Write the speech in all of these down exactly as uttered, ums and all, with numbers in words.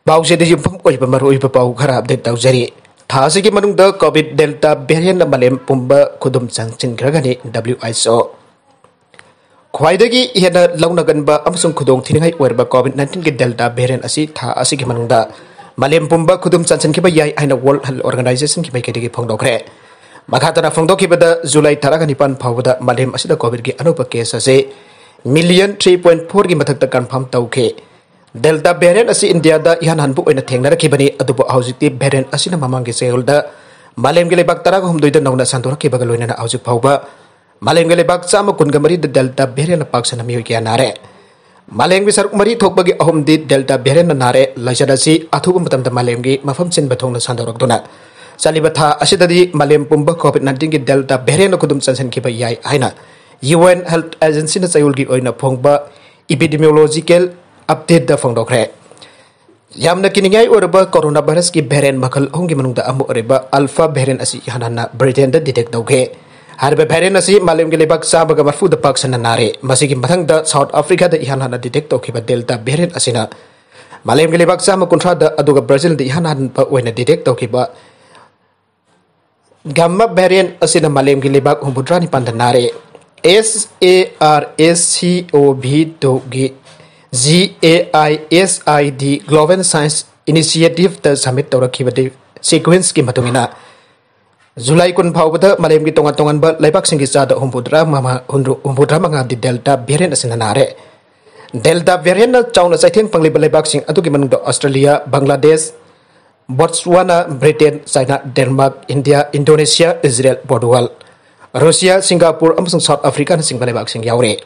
ꯄꯥꯎꯁꯤꯗ ꯌꯨꯝꯐꯝ ꯑꯣꯏꯕ ꯃꯔꯨꯑꯣꯏꯕ ꯄꯥꯎ ꯈꯔ ꯑꯞꯗꯦꯠ ꯇꯧꯖꯔꯤ꯫ ꯊꯥ ꯑꯁꯤꯒꯤ ꯃꯅꯨꯡꯗ ꯀꯣꯚꯤꯗ ꯗꯦꯜꯇꯥ ꯚꯦꯔꯤꯌꯟꯅ ꯃꯥꯂꯦꯝ ꯄꯨꯝꯕ ꯈꯨꯗꯨꯝ ꯆꯟꯁꯤꯟꯈ꯭ꯔꯒꯅꯤ, ꯗꯕ꯭ꯂꯤꯎ ꯑꯩꯆ ꯑꯣ꯫ ꯈ꯭ꯋꯥꯏꯗꯒꯤ ꯍꯦꯟꯅ ꯂꯧꯅꯒꯟꯕ ꯑꯃꯁꯨꯡ ꯈꯨꯗꯣꯡꯊꯤꯅꯤꯡꯉꯥꯏ ꯑꯣꯏꯔꯕ ꯀꯣꯚꯤꯗ ꯅꯥꯏꯟꯇꯤꯟꯒꯤ ꯗꯦꯜꯇꯥ ꯚꯦꯔꯤꯌꯟ ꯑꯁꯤ ꯊꯥ ꯑꯁꯤꯒꯤ ꯃꯅꯨꯡꯗ ꯃꯥꯂꯦꯝ ꯄꯨꯝꯕ ꯈꯨꯗꯨꯝ ꯆꯟꯁꯤꯟꯈꯤꯕ ꯌꯥꯏ ꯍꯥꯏꯅ ꯋꯥꯔꯜꯗ ꯍꯦꯜꯊ ꯑꯣꯔꯒꯅꯥꯏꯖꯦꯁꯟꯒꯤ ꯃꯥꯏꯀꯩꯗꯒꯤ ꯐꯣꯡꯗꯣꯛꯈ꯭ꯔꯦ꯫ ꯃꯈꯥ ꯇꯥꯅ ꯐꯣꯡꯗꯣꯛꯈꯤꯕꯗ, ꯖꯨꯂꯥꯏ ꯇꯔꯥꯒ ꯅꯤꯄꯥꯟ ꯐꯥꯎꯕꯗ ꯃꯥꯂꯦꯝ ꯑꯁꯤꯗ ꯀꯣꯚꯤꯗꯀꯤ ꯑꯅꯧꯕ ꯀꯦꯁ ꯑꯁꯤ ꯃꯤꯂꯤꯌꯟ ꯊ꯭ꯔꯤ ꯄꯣꯏꯟꯠ ꯐꯣꯔꯒꯤ ꯃꯊꯛꯇ ꯀꯟꯐꯥꯔꯝ ꯇꯧꯈꯤ꯫ ꯗꯦꯜꯇꯥ ꯚꯦꯔꯤꯌꯟ ꯑꯁꯤ ꯏꯟꯗꯤꯌꯥꯗ ꯏꯍꯥꯟ ꯍꯥꯟꯕ ꯑꯣꯏꯅ ꯊꯦꯡꯅꯔꯛꯈꯤꯕꯅꯤ, ꯑꯗꯨꯕꯨ ꯍꯧꯖꯤꯛꯇꯤ ꯚꯦꯔꯤꯌꯟ ꯑꯁꯤꯅ ꯃꯃꯥꯡꯒꯤ ꯆꯌꯣꯜꯗ ꯃꯥꯂꯦꯝꯒꯤ ꯂꯩꯕꯥꯛ ꯇꯔꯥꯒ ꯍꯨꯝꯗꯣꯏꯗ ꯅꯧꯅ ꯁꯟꯗꯣꯔꯛꯈꯤꯕꯒ ꯂꯣꯏꯅꯅ ꯍꯧꯖꯤꯛ ꯐꯥꯎꯕ ꯃꯥꯂꯦꯝꯒꯤ ꯂꯩꯕꯥꯛ ꯆꯥꯝꯃ ꯀꯨꯟꯒ ꯃꯔꯤꯗ ꯗꯦꯜꯇꯥ ꯚꯦꯔꯤꯌꯟꯅ ꯄꯥꯛ ꯁꯟꯅ ꯃꯤꯑꯣꯏ ꯀꯌꯥ ꯅꯥꯔꯦ꯫ ꯃꯥꯂꯦꯝꯒꯤ ꯁꯔꯨꯛ ꯃꯔꯤ ꯊꯣꯛꯄꯒꯤ ꯑꯍꯨꯝꯗꯤ ꯗꯦꯜꯇꯥ ꯚꯦꯔꯤꯌꯟꯅ ꯅꯥꯔꯦ꯫ ꯂꯥꯏꯆꯠ ꯑꯁꯤ ꯑꯊꯨꯕ ꯃꯇꯝꯗ ꯃꯥꯂꯦꯝꯒꯤ ꯃꯐꯝ ꯁꯤꯟꯕ ꯊꯨꯡꯅ ꯁꯟꯗꯣꯔꯛꯇꯨꯅ ꯆꯠꯂꯤꯕ ꯊꯥ ꯑꯁꯤꯗꯗꯤ ꯃꯥꯂꯦꯝ ꯄꯨꯝꯕ ꯀꯣꯚꯤꯗ ꯅꯥꯏꯟꯇꯤꯟꯒꯤ ꯗꯦꯜꯇꯥ ꯚꯦꯔꯤꯌꯟꯅ ꯈꯨꯗꯨꯝ ꯆꯟꯁꯤꯟꯈꯤꯕ ꯌꯥꯏ ꯍꯥꯏꯅ ꯌꯨ ꯑꯦꯟ ꯍꯦꯜꯊ ꯑꯦꯖꯦꯟꯁꯤꯅ ꯆꯌꯣꯜꯒꯤ ꯑꯣꯏꯅ ꯐꯣꯡꯕ ꯏꯄꯤꯗꯤꯃꯤꯌꯣꯂꯣꯖꯤꯀꯦꯜ ꯑꯞꯗꯦꯠꯇ ꯐꯣꯡꯗꯣꯛꯈ꯭ꯔꯦ꯫ ꯌꯥꯝꯅ ꯀꯤꯅꯤꯡꯉꯥꯏ ꯑꯣꯏꯔꯕ ꯀꯣꯔꯣꯅꯥ ꯚꯥꯏꯔꯁꯀꯤ ꯚꯦꯔꯤꯌꯟ ꯃꯈꯜ ꯑꯍꯨꯝꯒꯤ ꯃꯅꯨꯡꯗ ꯑꯃ ꯑꯣꯏꯔꯤꯕ ꯑꯜꯐꯥ ꯚꯦꯔꯤꯌꯟ ꯑꯁꯤ ꯏꯍꯥꯟ ꯍꯥꯟꯅ ꯕ꯭ꯔꯤꯇꯦꯟꯗ ꯗꯤꯇꯦꯛ ꯇꯧꯈꯤ꯫ ꯍꯥꯏꯔꯤꯕ ꯚꯦꯔꯤꯌꯟ ꯑꯁꯤ ꯃꯥꯂꯦꯝꯒꯤ ꯂꯩꯕꯥꯛ ꯆꯥꯝꯃꯒ ꯃꯔꯤꯐꯨꯗ ꯄꯥꯛ ꯁꯟꯅ ꯅꯥꯔꯦ꯫ ꯃꯁꯤꯒꯤ ꯃꯊꯪꯗ ꯁꯥꯎꯠ ꯑꯐ꯭ꯔꯤꯀꯥꯗ ꯏꯍꯥꯟ ꯍꯥꯟꯅ ꯗꯤꯇꯦꯛ ꯇꯧꯈꯤꯕ ꯗꯦꯜꯇꯥ ꯚꯦꯔꯤꯌꯟ ꯑꯁꯤꯅ ꯃꯥꯂꯦꯝꯒꯤ ꯂꯩꯕꯥꯛ ꯆꯥꯝꯃ ꯀꯨꯟꯊ꯭ꯔꯥꯗ, ꯑꯗꯨꯒ ꯕ꯭ꯔꯥꯖꯤꯜꯗ ꯏꯍꯥꯟ ꯍꯥꯟꯕ ꯑꯣꯏꯅ ꯗꯤꯇꯦꯛ ꯇꯧꯈꯤꯕ ꯒꯥꯃꯥ ꯚꯦꯔꯤꯌꯟ ꯑꯁꯤꯅ ꯃꯥꯂꯦꯝꯒꯤ ꯂꯩꯕꯥꯛ ꯍꯨꯝꯐꯨꯇꯔꯥ ꯅꯤꯄꯥꯟꯗ ꯅꯥꯔꯦ꯫ ꯑꯦꯁ A R S C O V ꯇꯨꯒꯤ G A I S I D global science ꯏꯅꯤꯁꯤꯌꯦꯇꯤꯚꯇ ꯁꯕꯃꯤꯠ ꯇꯧꯔꯛꯈꯤꯕꯗꯤ ꯁꯤꯀ꯭ꯋꯦꯟꯁꯀꯤ ꯃꯇꯨꯡ ꯏꯟꯅ, ꯖꯨꯂꯥꯏ ꯀꯨꯟ ꯐꯥꯎꯕꯗ ꯃꯥꯂꯦꯝꯒꯤ ꯇꯣꯉꯥꯟ ꯇꯣꯉꯥꯟꯕ ꯂꯩꯕꯥꯛꯁꯤꯡꯒꯤ ꯆꯥꯗ ꯍꯨꯝꯐꯨꯇꯔꯥ ꯃꯉꯥ, ꯍꯨꯝꯐꯨꯇꯔꯥ ꯃꯉꯥꯗꯤ ꯗꯦꯜꯇꯥ ꯚꯦꯔꯤꯌꯟ ꯑꯁꯤꯅ ꯅꯥꯔꯦ꯫ ꯗꯦꯜꯇꯥ ꯚꯦꯔꯤꯌꯟꯅ ꯆꯥꯎꯅ ꯆꯩꯊꯦꯡ ꯐꯪꯂꯤꯕ ꯂꯩꯕꯥꯛꯁꯤꯡ ꯑꯗꯨꯒꯤ ꯃꯅꯨꯡꯗ Australia, Bangladesh, Botswana, Britain, China, Denmark, India, Indonesia, Israel, Portugal, Russia, Singapore ꯑꯃꯁꯨꯡ ꯁꯥꯎꯠ ꯑꯐ꯭ꯔꯤꯀꯥꯅꯆꯤꯡꯕ ꯂꯩꯕꯥꯛꯁꯤꯡ ꯌꯥꯎꯔꯤ꯫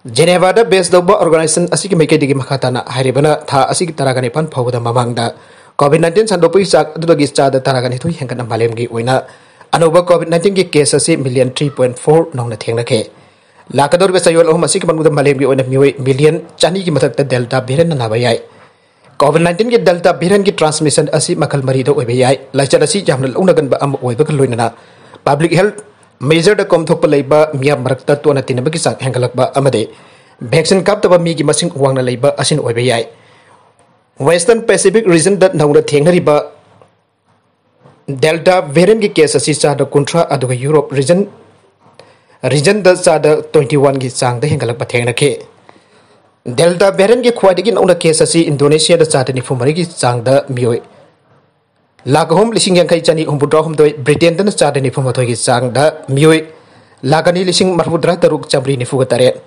ꯖꯦꯅꯦꯚꯥꯗ ꯕꯦꯁ ꯇꯧꯕ ꯑꯣꯔꯒꯅꯥꯏꯖꯦꯁꯟ ꯑꯁꯤꯒꯤ ꯃꯥꯏꯀꯩꯗꯒꯤ ꯃꯈꯥ ꯇꯥꯅ ꯍꯥꯏꯔꯤꯕꯅ ꯊꯥ ꯑꯁꯤꯒꯤ ꯇꯔꯥꯒ ꯅꯤꯄꯥꯟ ꯐꯥꯎꯕꯗ ꯃꯃꯥꯡꯗ ꯀꯣꯚꯤꯗ ꯅꯥꯏꯟꯇꯤꯟ ꯁꯟꯗꯣꯛꯄꯒꯤ ꯆꯥꯡ ꯑꯗꯨꯗꯒꯤ ꯆꯥꯗ ꯇꯔꯥꯒ ꯅꯤꯊꯣꯏ ꯍꯦꯟꯒꯠꯅ ꯃꯥꯂꯦꯝꯒꯤ ꯑꯣꯏꯅ ꯑꯅꯧꯕ ꯀꯣꯚꯤꯗ ꯅꯥꯏꯟꯇꯤꯟꯒꯤ ꯀꯦꯁ ꯑꯁꯤ ꯃꯤꯂꯤꯌꯟ ꯊ꯭ꯔꯤ ꯄꯣꯏꯟꯠ ꯐꯣꯔ ꯅꯧꯅ ꯊꯦꯡꯅꯈꯤ꯫ ꯂꯥꯛꯀꯗꯧꯔꯤꯕ ꯆꯌꯣꯜ ꯑꯍꯨꯝ ꯑꯁꯤꯒꯤ ꯃꯅꯨꯡꯗ ꯃꯥꯂꯦꯝꯒꯤ ꯑꯣꯏꯅ ꯃꯤꯑꯣꯏ ꯃꯤꯂꯤꯌꯟ ꯆꯅꯤꯒꯤ ꯃꯊꯛꯇ ꯗꯦꯜꯇꯥ ꯚꯦꯔꯤꯌꯟꯅ ꯅꯥꯕ ꯌꯥꯏ꯫ ꯀꯣꯚꯤꯗ ꯅꯥꯏꯟꯇꯤꯟꯒꯤ ꯗꯦꯜꯇꯥ ꯚꯦꯔꯤꯌꯟꯒꯤ ꯇ꯭ꯔꯥꯟꯁꯃꯤꯁꯟ ꯑꯁꯤ ꯃꯈꯜ ꯃꯔꯤꯗ ꯑꯣꯏꯕ ꯌꯥꯏ꯫ ꯂꯥꯏꯆꯠ ꯑꯁꯤ ꯌꯥꯝꯅ ꯂꯧꯅꯒꯟꯕ ꯑꯃ ꯑꯣꯏꯕꯒ ꯂꯣꯏꯅꯅ ꯄꯕ꯭ꯂꯤꯛ ꯍꯦꯜꯊ ꯃꯦꯖꯔꯗ ꯀꯣꯝꯊꯣꯛꯄ ꯂꯩꯕ, ꯃꯤꯌꯥꯝ ꯃꯔꯛꯇ ꯇꯣꯠꯅ ꯇꯤꯟꯅꯕꯒꯤ ꯆꯥꯡ ꯍꯦꯟꯒꯠꯂꯛꯄ ꯑꯃꯗꯤ ꯚꯦꯛꯁꯤꯟ ꯀꯥꯞꯇꯕ ꯃꯤꯒꯤ ꯃꯁꯤꯡ ꯋꯥꯡꯅ ꯂꯩꯕ ꯑꯁꯤꯅ ꯑꯣꯏꯕ ꯌꯥꯏ꯫ Western Pacific regionꯗ ꯅꯧꯅ ꯊꯦꯡꯅꯔꯤꯕ Delta variantꯀꯤ case ꯑꯁꯤ ꯆꯥꯗ ꯀꯨꯟꯊ꯭ꯔꯥ, ꯑꯗꯨꯒ Europe region regionꯗ ꯆꯥꯗ twenty oneꯒꯤ ꯆꯥꯡꯗ ꯍꯦꯟꯒꯠꯂꯛꯄ ꯊꯦꯡꯅꯈꯤ꯫ Delta variantꯀꯤ ꯈ꯭ꯋꯥꯏꯗꯒꯤ ꯅꯧꯅ case ꯑꯁꯤ Indonesiaꯗ ꯆꯥꯗ ꯅꯤꯐꯨ ꯃꯔꯤꯒꯤ ꯆꯥꯡꯗ ꯃꯤꯑꯣꯏ ꯂꯥꯈ ꯑꯍꯨꯝ ꯂꯤꯁꯤꯡ ꯌꯥꯡꯈꯩ ꯆꯅꯤ ꯍꯨꯝꯐꯨꯇꯔꯥ ꯍꯨꯝꯗꯣꯏ, Britainꯗꯅ ꯆꯥꯗ ꯅꯤꯐꯨ ꯃꯥꯊꯣꯏꯒꯤ ꯆꯥꯡꯗ ꯃꯤꯑꯣꯏ ꯂꯥꯈ ꯑꯅꯤ ꯂꯤꯁꯤꯡ ꯃꯔꯤꯐꯨ ꯇꯔꯥ ꯇꯔꯨꯛ ꯆꯥꯃꯔꯤ ꯅꯤꯐꯨꯒ ꯇꯔꯦꯠ,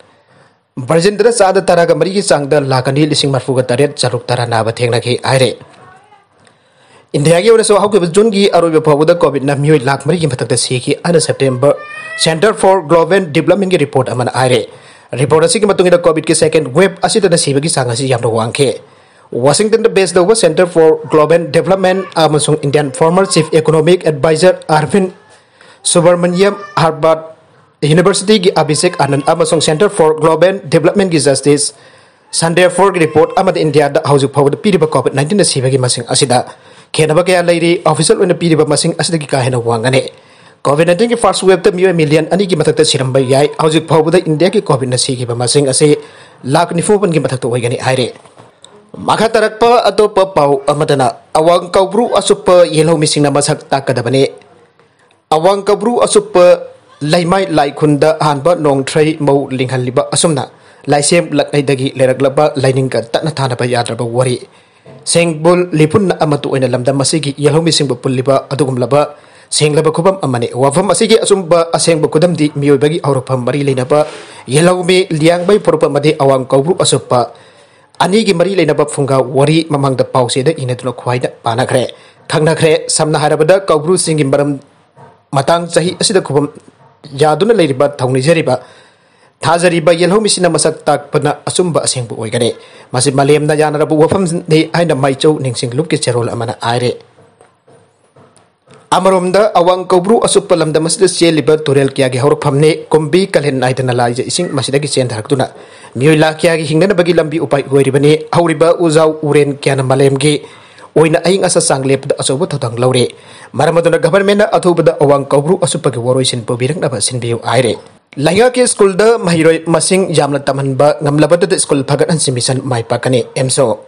Brazilꯗꯅ ꯆꯥꯗ ꯇꯔꯥꯒ ꯃꯔꯤꯒꯤ ꯆꯥꯡꯗ ꯂꯥꯈ ꯑꯅꯤ ꯂꯤꯁꯤꯡ ꯃꯔꯤꯐꯨꯒ ꯇꯔꯦꯠ ꯆꯥꯇ꯭ꯔꯨꯛ ꯇꯔꯥ ꯅꯥꯕ ꯊꯦꯡꯅꯈꯤ ꯍꯥꯏꯔꯦ꯫ ꯏꯟꯗꯤꯌꯥꯒꯤ ꯑꯣꯏꯅꯁꯨ ꯍꯧꯈꯤꯕ ꯖꯨꯟꯒꯤ ꯑꯔꯣꯏꯕ ꯐꯥꯎꯕꯗ ꯀꯣꯚꯤꯗꯅ ꯃꯤꯑꯣꯏ ꯂꯥꯈ ꯃꯔꯤꯒꯤ ꯃꯊꯛꯇ ꯁꯤꯈꯤ ꯍꯥꯏꯅ September Centre for Global Developmentꯀꯤ report ꯑꯃꯅ ꯍꯥꯏꯔꯦ꯫ Report ꯑꯁꯤꯒꯤ ꯃꯇꯨꯡ ꯏꯟꯅ ꯀꯣꯚꯤꯗꯀꯤ second wave ꯑꯁꯤꯗꯅ ꯁꯤꯕꯒꯤ ꯆꯥꯡ ꯑꯁꯤ ꯌꯥꯝꯅ ꯋꯥꯡꯈꯤ꯫ Washingtonꯗ base ꯇꯧꯕ Centre for Global Development ꯑꯃꯁꯨꯡ Indian former Chief Economic Advisor Arvind Subramanian, Harvard Universityꯒꯤ Abhishek Anand ꯑꯃꯁꯨꯡ Centre for Global Developmentꯀꯤ Justice Sandefurꯒꯤ report ꯑꯃꯗ ꯏꯟꯗꯤꯌꯥꯗ ꯍꯧꯖꯤꯛ ꯐꯥꯎꯕꯗ ꯄꯤꯔꯤꯕ ꯀꯣꯚꯤꯗ ꯅꯥꯏꯟꯇꯤꯟꯗ ꯁꯤꯕꯒꯤ ꯃꯁꯤꯡ ꯑꯁꯤꯗ ꯈꯦꯠꯅꯕ ꯀꯌꯥ ꯂꯩꯔꯤ꯫ Official ꯑꯣꯏꯅ ꯄꯤꯔꯤꯕ ꯃꯁꯤꯡ ꯑꯁꯤꯗꯒꯤ ꯀꯥ ꯍꯦꯟꯅ ꯋꯥꯡꯒꯅꯤ꯫ ꯀꯣꯚꯤꯗ ꯅꯥꯏꯟꯇꯤꯟꯒꯤ first waveꯇ ꯃꯤꯑꯣꯏ ꯃꯤꯂꯤꯌꯟ ꯑꯅꯤꯒꯤ ꯃꯊꯛꯇ ꯁꯤꯔꯝꯕ ꯌꯥꯏ꯫ ꯍꯧꯖꯤꯛ ꯐꯥꯎꯕꯗ ꯏꯟꯗꯤꯌꯥꯒꯤ ꯀꯣꯚꯤꯗꯅ ꯁꯤꯈꯤꯕ ꯃꯁꯤꯡ ꯑꯁꯤ ꯂꯥꯈ ꯅꯤꯐꯨ ꯃꯥꯄꯟꯒꯤ ꯃꯊꯛꯇ ꯑꯣꯏꯒꯅꯤ ꯍꯥꯏꯔꯤ꯫ ꯃꯈꯥ ꯇꯥꯔꯛꯄ ꯑꯇꯣꯞꯄ ꯄꯥꯎ ꯑꯃꯗꯅ, ꯑꯋꯥꯡ ꯀꯧꯕ꯭ꯔꯨ ꯑꯆꯨꯞꯄ ꯌꯦꯜꯍꯧꯃꯤꯁꯤꯡꯅ ꯃꯁꯛ ꯇꯥꯛꯀꯗꯕꯅꯤ꯫ ꯑꯋꯥꯡ ꯀꯧꯕ꯭ꯔꯨ ꯑꯆꯨꯞꯄ ꯂꯩꯃꯥꯏ ꯂꯥꯏꯈꯨꯟꯗ ꯑꯍꯥꯟꯕ ꯅꯣꯡꯊ꯭ꯔꯩ ꯃꯧ ꯂꯤꯡꯍꯜꯂꯤꯕ ꯑꯁꯨꯝꯅ ꯂꯥꯏꯁꯦꯝ ꯂꯛꯅꯩꯗꯒꯤ ꯂꯩꯔꯛꯂꯕ ꯂꯥꯏꯅꯤꯡꯒ ꯇꯠꯅ ꯊꯥꯅꯕ ꯌꯥꯗ꯭ꯔꯕ ꯋꯥꯔꯤ꯫ ꯁꯦꯡꯕꯨꯜ ꯂꯤꯄꯨꯟꯅ ꯑꯃꯠꯇ ꯑꯣꯏꯅ ꯂꯝꯗꯝ ꯑꯁꯤꯒꯤ ꯌꯦꯜꯍꯧꯃꯤꯁꯤꯡꯕꯨ ꯄꯨꯜꯂꯤꯕ ꯑꯗꯨꯒꯨꯝꯂꯕ ꯁꯦꯡꯂꯕ ꯈꯨꯕꯝ ꯑꯃꯅꯤ꯫ ꯋꯥꯐꯝ ꯑꯁꯤꯒꯤ ꯑꯆꯨꯝꯕ ꯑꯁꯦꯡꯕ ꯈꯨꯗꯝꯗꯤ ꯃꯤꯑꯣꯏꯕꯒꯤ ꯍꯧꯔꯛꯐꯝ ꯃꯔꯤ ꯂꯩꯅꯕ ꯌꯦꯜꯍꯧꯃꯤ ꯂꯤꯌꯥꯡꯃꯩ ꯐꯨꯔꯨꯞ ꯑꯃꯗꯤ ꯑꯋꯥꯡ ꯀꯧꯕ꯭ꯔꯨ ꯑꯆꯨꯞꯄ ꯑꯅꯤꯒꯤ ꯃꯔꯤ ꯂꯩꯅꯕ ꯐꯨꯡꯒꯥ ꯋꯥꯔꯤ ꯃꯃꯥꯡꯗ ꯄꯥꯎꯆꯦꯗ ꯏꯅꯗꯨꯅ ꯈ꯭ꯋꯥꯏꯗ ꯄꯥꯅꯈ꯭ꯔꯦ, ꯈꯪꯅꯈ꯭ꯔꯦ꯫ ꯁꯝꯅ ꯍꯥꯏꯔꯕꯗ, ꯀꯧꯕ꯭ꯔꯨꯁꯤꯡꯒꯤ ꯃꯔꯝ ꯃꯇꯥꯡ ꯆꯍꯤ ꯑꯁꯤꯗ ꯈꯨꯕꯝ ꯌꯥꯗꯨꯅ ꯂꯩꯔꯤꯕ, ꯊꯧꯅꯤꯖꯔꯤꯕ, ꯊꯥꯖꯔꯤꯕ ꯌꯦꯜꯍꯧꯃꯤꯁꯤꯅ ꯃꯁꯛ ꯇꯥꯛꯄꯅ ꯑꯆꯨꯝꯕ ꯑꯁꯦꯡꯕ ꯑꯣꯏꯒꯅꯤ꯫ ꯃꯁꯤ ꯃꯥꯂꯦꯝꯅ ꯌꯥꯅꯔꯕ ꯋꯥꯐꯝꯅꯤ ꯍꯥꯏꯅ ꯃꯥꯏꯆꯧ ꯅꯤꯡꯁꯤꯡ ꯂꯨꯞꯀꯤ ꯆꯦꯔꯣꯜ ꯑꯃꯅ ꯍꯥꯏꯔꯦ꯫ ꯑꯃꯔꯣꯝꯗ, ꯑꯋꯥꯡ ꯀꯧꯕ꯭ꯔꯨ ꯑꯆꯨꯞꯄ ꯂꯝꯗꯝ ꯑꯁꯤꯗ ꯆꯦꯜꯂꯤꯕ ꯇꯨꯔꯦꯜ ꯀꯌꯥꯒꯤ ꯍꯧꯔꯛꯐꯝꯅꯤ꯫ ꯀꯨꯝꯕꯤ ꯀꯥꯂꯦꯟ ꯅꯥꯏꯗꯅ ꯂꯥꯏꯖ ꯏꯁꯤꯡ ꯃꯁꯤꯗꯒꯤ ꯆꯦꯟꯊꯔꯛꯇꯨꯅ ꯃꯤꯑꯣꯏ ꯂꯥꯈ ꯀꯌꯥꯒꯤ ꯍꯤꯡꯅꯅꯕꯒꯤ ꯂꯝꯕꯤ ꯎꯄꯥꯏ ꯑꯣꯏꯔꯤꯕꯅꯤ꯫ ꯍꯧꯔꯤꯕ ꯎꯖꯥꯎ ꯎꯔꯦꯟ ꯀꯌꯥꯅ ꯃꯥꯂꯦꯝꯒꯤ ꯑꯣꯏꯅ ꯑꯏꯪ ꯑꯁꯥ ꯆꯥꯡ ꯂꯦꯞꯄꯗ ꯑꯆꯧꯕ ꯊꯧꯗꯥꯡ ꯂꯧꯔꯤ꯫ ꯃꯔꯝ ꯑꯗꯨꯅ governmentꯅ ꯑꯊꯨꯕꯗ ꯑꯋꯥꯡ ꯀꯧꯕ꯭ꯔꯨ ꯑꯆꯨꯞꯄꯒꯤ ꯋꯥꯔꯣꯏꯁꯤꯟ ꯄꯨꯕꯤꯔꯛꯅꯕ ꯁꯤꯟꯕꯤꯌꯨ ꯍꯥꯏꯔꯤ꯫ ꯂꯩꯉꯥꯛꯀꯤ ꯁ꯭ꯀꯨꯜꯗ ꯃꯍꯩꯔꯣꯏ ꯃꯁꯤꯡ ꯌꯥꯝꯅ ꯇꯝꯍꯟꯕ ꯉꯝꯂꯕꯗꯗ ꯁ꯭ꯀꯨꯜ ꯐꯒꯠꯍꯟꯁꯤ ꯃꯤꯁꯟ ꯃꯥꯏ ꯄꯥꯛꯀꯅꯤ꯫ ꯑꯦꯝꯁꯣ꯫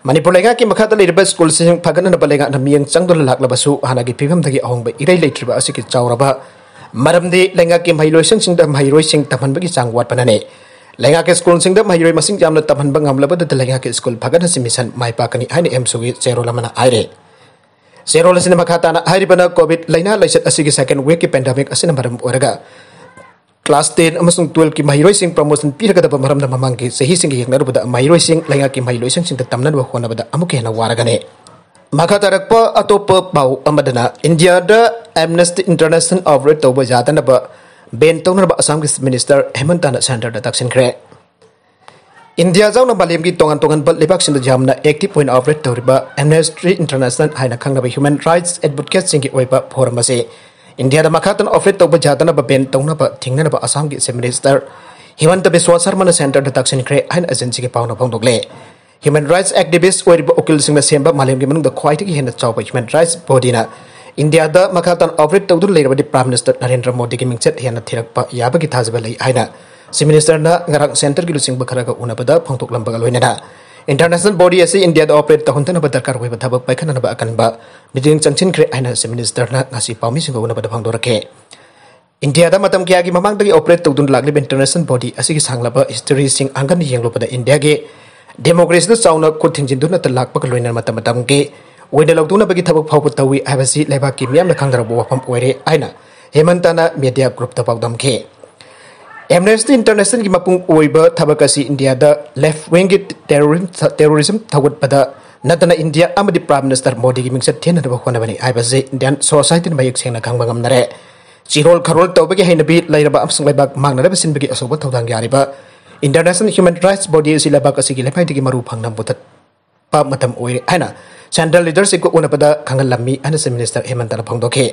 ꯃꯅꯤꯄꯨꯔ ꯂꯩꯉꯥꯛꯀꯤ ꯃꯈꯥꯗ ꯂꯩꯔꯤꯕ ꯁ꯭ꯀꯨꯜꯁꯤꯡ ꯐꯒꯠꯅꯅꯕ ꯂꯩꯉꯥꯛꯅ ꯃꯤꯠꯌꯦꯡ ꯆꯪꯗꯨꯅ ꯂꯥꯛꯂꯕꯁꯨ, ꯍꯥꯟꯅꯒꯤ ꯐꯤꯕꯝꯗꯒꯤ ꯑꯍꯣꯡꯕ ꯏꯔꯩ ꯂꯩꯇ꯭ꯔꯤꯕ ꯑꯁꯤꯒꯤ ꯆꯥꯎꯔꯕ ꯃꯔꯝꯗꯤ ꯂꯩꯉꯥꯛꯀꯤ ꯃꯍꯩꯂꯣꯏꯁꯪꯁꯤꯡꯗ ꯃꯍꯩꯔꯣꯏꯁꯤꯡ ꯇꯝꯍꯟꯕꯒꯤ ꯆꯥꯡ ꯋꯥꯠꯄꯅꯅꯤ꯫ ꯂꯩꯉꯥꯛꯀꯤ ꯁ꯭ꯀꯨꯜꯁꯤꯡꯗ ꯃꯍꯩꯔꯣꯏ ꯃꯁꯤꯡ ꯌꯥꯝꯅ ꯇꯝꯍꯟꯕ ꯉꯝꯂꯕꯗꯗ ꯂꯩꯉꯥꯛꯀꯤ ꯁ꯭ꯀꯨꯜ ꯐꯒꯠꯍꯟꯁꯤ ꯃꯤꯁꯟ ꯃꯥꯏ ꯄꯥꯛꯀꯅꯤ ꯍꯥꯏꯅ ꯑꯦꯝꯁꯨꯒꯤ ꯆꯦꯔꯣꯜ ꯑꯃꯅ ꯍꯥꯏꯔꯤ꯫ ꯆꯦꯔꯣꯜ ꯑꯁꯤꯅ ꯃꯈꯥ ꯇꯥꯅ ꯍꯥꯏꯔꯤꯕꯅ COVID ꯂꯥꯏꯅꯥ ꯂꯥꯏꯆꯠ ꯑꯁꯤꯒꯤ second wave ꯀꯤ pandemic ꯑꯁꯤꯅ ꯃꯔꯝ ꯑꯣꯏꯔꯒ class ten ꯑꯃꯁꯨꯡ twelve ꯀꯤ ꯃꯍꯩꯔꯣꯏꯁꯤꯡ promotion ꯄꯤꯔꯒꯗꯕ ꯃꯔꯝꯅ ꯃꯃꯥꯡꯒꯤ ꯆꯍꯤꯁꯤꯡꯒ ꯌꯦꯡꯅꯔꯨꯕꯗ ꯃꯍꯩꯔꯣꯏꯁꯤꯡ ꯂꯩꯉꯥꯛꯀꯤ ꯃꯍꯩꯂꯣꯏꯁꯪꯁꯤꯡꯗ ꯇꯝꯅꯅꯕ ꯍꯣꯠꯅꯕꯗ ꯑꯃꯨꯛꯀ ꯍꯦꯟꯅ ꯋꯥꯔꯒꯅꯤ꯫ ꯃꯈꯥ ꯇꯥꯔꯛꯄ ꯑꯇꯣꯞꯄ ꯄꯥꯎ ꯑꯃꯗꯅ ꯏꯟꯗꯤꯌꯥꯗ Amnesty International operate ꯇꯧꯕ ꯌꯥꯗꯅꯕ ban ꯇꯧꯅꯅꯕ ꯑꯁꯥꯝꯒꯤ Minister ꯍꯦꯃꯟꯇꯅ centre ꯗ ꯇꯛꯁꯤꯟꯈ꯭ꯔꯦ꯫ ꯏꯟꯗꯤꯌꯥ ꯌꯥꯎꯅ ꯃꯥꯂꯦꯝꯒꯤ ꯇꯣꯉꯥꯟ ꯇꯣꯉꯥꯟꯕ ꯂꯩꯕꯥꯛꯁꯤꯡꯗ ꯌꯥꯝꯅ active ꯑꯣꯏꯅ operate ꯇꯧꯔꯤꯕ Amnesty International ꯍꯥꯏꯅ ꯈꯪꯅꯕ human rights advocate ꯁꯤꯡꯒꯤ ꯑꯣꯏꯕ forum ꯑꯁꯤ ꯏꯟꯗꯤꯌꯥꯗ ꯃꯈꯥ ꯇꯥꯅ operate ꯇꯧꯕ ꯌꯥꯗꯅꯕ ban ꯇꯧꯅꯕ ꯊꯤꯡꯅꯅꯕ ꯑꯁꯥꯝꯒꯤ Chief Minister ꯍꯤꯃꯟꯇ ꯕꯤꯁ꯭ꯋꯥ ꯁꯔꯃꯅ centre ꯗ ꯇꯛꯁꯤꯟꯈ꯭ꯔꯦ ꯍꯥꯏꯅ agency ꯒꯤ ꯄꯥꯎꯅ ꯐꯣꯡꯗꯣꯛꯂꯦ꯫ Human rights activist ꯑꯣꯏꯔꯤꯕ ꯎꯀꯤꯜꯁꯤꯡꯅ ꯁꯦꯝꯕ ꯃꯥꯂꯦꯝꯒꯤ ꯃꯅꯨꯡꯗ ꯈ꯭ꯋꯥꯏꯗꯒꯤ ꯍꯦꯟꯅ ꯆꯥꯎꯕ human rights body ꯅ ꯏꯟꯗꯤꯌꯥꯗ ꯃꯈꯥ ꯇꯥꯅ operate ꯇꯧꯗꯨꯅ ꯂꯩꯔꯕꯗꯤ Prime Minister ꯅꯔꯦꯟꯗ꯭ꯔ ꯃꯣꯗꯤꯒꯤ ꯃꯤꯡꯆꯠ ꯍꯦꯟꯅ ꯊꯤꯔꯛꯄ ꯌꯥꯕꯒꯤ ꯊꯥꯖꯕ ꯂꯩ ꯍꯥꯏꯅ Chief Minister ꯅ ꯉꯔꯥꯡ centre ꯒꯤ ꯂꯨꯆꯤꯡꯕ ꯈꯔꯒ ꯎꯅꯕꯗ ꯐꯣꯡꯗꯣꯛꯂꯝꯕꯒ ꯂꯣꯏꯅꯅ international body ꯑꯁꯤ ꯏꯟꯗꯤꯌꯥꯗ operate ꯇꯧꯍꯟꯗꯅꯕ ꯗꯔꯀꯥꯔ ꯑꯣꯏꯕ ꯊꯕꯛ ꯄꯥꯏꯈꯠꯅꯅꯕ ꯑꯀꯟꯕ ꯃꯤꯠꯌꯦꯡ ꯆꯪꯁꯤꯟꯈ꯭ꯔꯦ ꯍꯥꯏꯅ Chief Minister ꯅ ꯉꯁꯤ ꯄꯥꯎꯃꯤꯁꯤꯡꯒ ꯎꯅꯕꯗ ꯐꯣꯡꯗꯣꯔꯛꯈꯤ꯫ ꯏꯟꯗꯤꯌꯥꯗ ꯃꯇꯝ ꯀꯌꯥꯒꯤ ꯃꯃꯥꯡꯗꯒꯤ operate ꯇꯧꯗꯨꯅ ꯂꯥꯛꯂꯤꯕ international body ꯑꯁꯤꯒꯤ ꯁꯥꯡꯂꯕ history ꯁꯤꯡ ꯍꯪꯒꯠꯅ ꯌꯦꯡꯂꯨꯕꯗ ꯏꯟꯗꯤꯌꯥꯒꯤ democracy ꯗ ꯆꯥꯎꯅ ꯈꯨꯠ ꯊꯤꯡꯖꯤꯟꯗꯨꯅ ꯂꯥꯛꯄꯒ ꯂꯣꯏꯅꯅ ꯃꯇꯝ ꯃꯇꯝꯒꯤ ꯑꯣꯏꯅ ꯂꯧꯗꯨꯅꯕꯒꯤ ꯊꯕꯛ ꯐꯥꯎꯕ ꯇꯧꯏ ꯍꯥꯏꯕꯁꯤ ꯂꯩꯕꯥꯛꯀꯤ ꯃꯤꯌꯥꯝꯅ ꯈꯪꯅꯔꯕ ꯋꯥꯐꯝ ꯑꯣꯏꯔꯦ ꯍꯥꯏꯅ ꯍꯦꯃꯟꯇꯅ media group ꯇ ꯄꯥꯎꯗꯝꯈꯤ꯫ Amnesty International ꯒꯤ ꯃꯄꯨꯡ ꯑꯣꯏꯕ ꯊꯕꯛ ꯑꯁꯤ ꯏꯟꯗꯤꯌꯥꯗ left wing ꯒꯤ terrorism, terrorism ꯊꯧꯒꯠꯄꯗ ꯅꯠꯇꯅ ꯏꯟꯗꯤꯌꯥ ꯑꯃꯗꯤ Prime Minister ꯃꯣꯗꯤꯒꯤ ꯃꯤꯡꯆꯠ ꯊꯤꯅꯅꯕ ꯍꯣꯠꯅꯕꯅꯤ ꯍꯥꯏꯕꯁꯤ Indian society ꯅ ꯃꯌꯦꯛ ꯁꯦꯡꯅ ꯈꯪꯕ ꯉꯝꯅꯔꯦ꯫ ꯆꯤꯔꯣꯜ ꯈꯔꯣꯜ ꯇꯧꯕꯒꯤ ꯍꯩꯅꯕꯤ ꯂꯩꯔꯕ ꯑꯃꯁꯨꯡ ꯂꯩꯕꯥꯛ ꯃꯥꯡꯅꯅꯕ ꯁꯤꯟꯕꯒꯤ ꯑꯆꯧꯕ ꯊꯧꯗꯥꯡ ꯌꯥꯔꯤꯕ international human rights body ꯑꯁꯤ ꯂꯩꯕꯥꯛ ꯑꯁꯤꯒꯤ ꯂꯩꯃꯥꯏꯗꯒꯤ ꯃꯔꯨ ꯐꯪꯅ ꯃꯨꯊꯠꯄ ꯃꯇꯝ ꯑꯣꯏꯔꯦ ꯍꯥꯏꯅ central leadership ꯀ ꯎꯅꯕꯗ ꯈꯪꯍꯜꯂꯝꯃꯤ ꯍꯥꯏꯅ Chief Minister ꯍꯦꯃꯟꯇꯅ ꯐꯣꯡꯗꯣꯛꯈꯤ꯫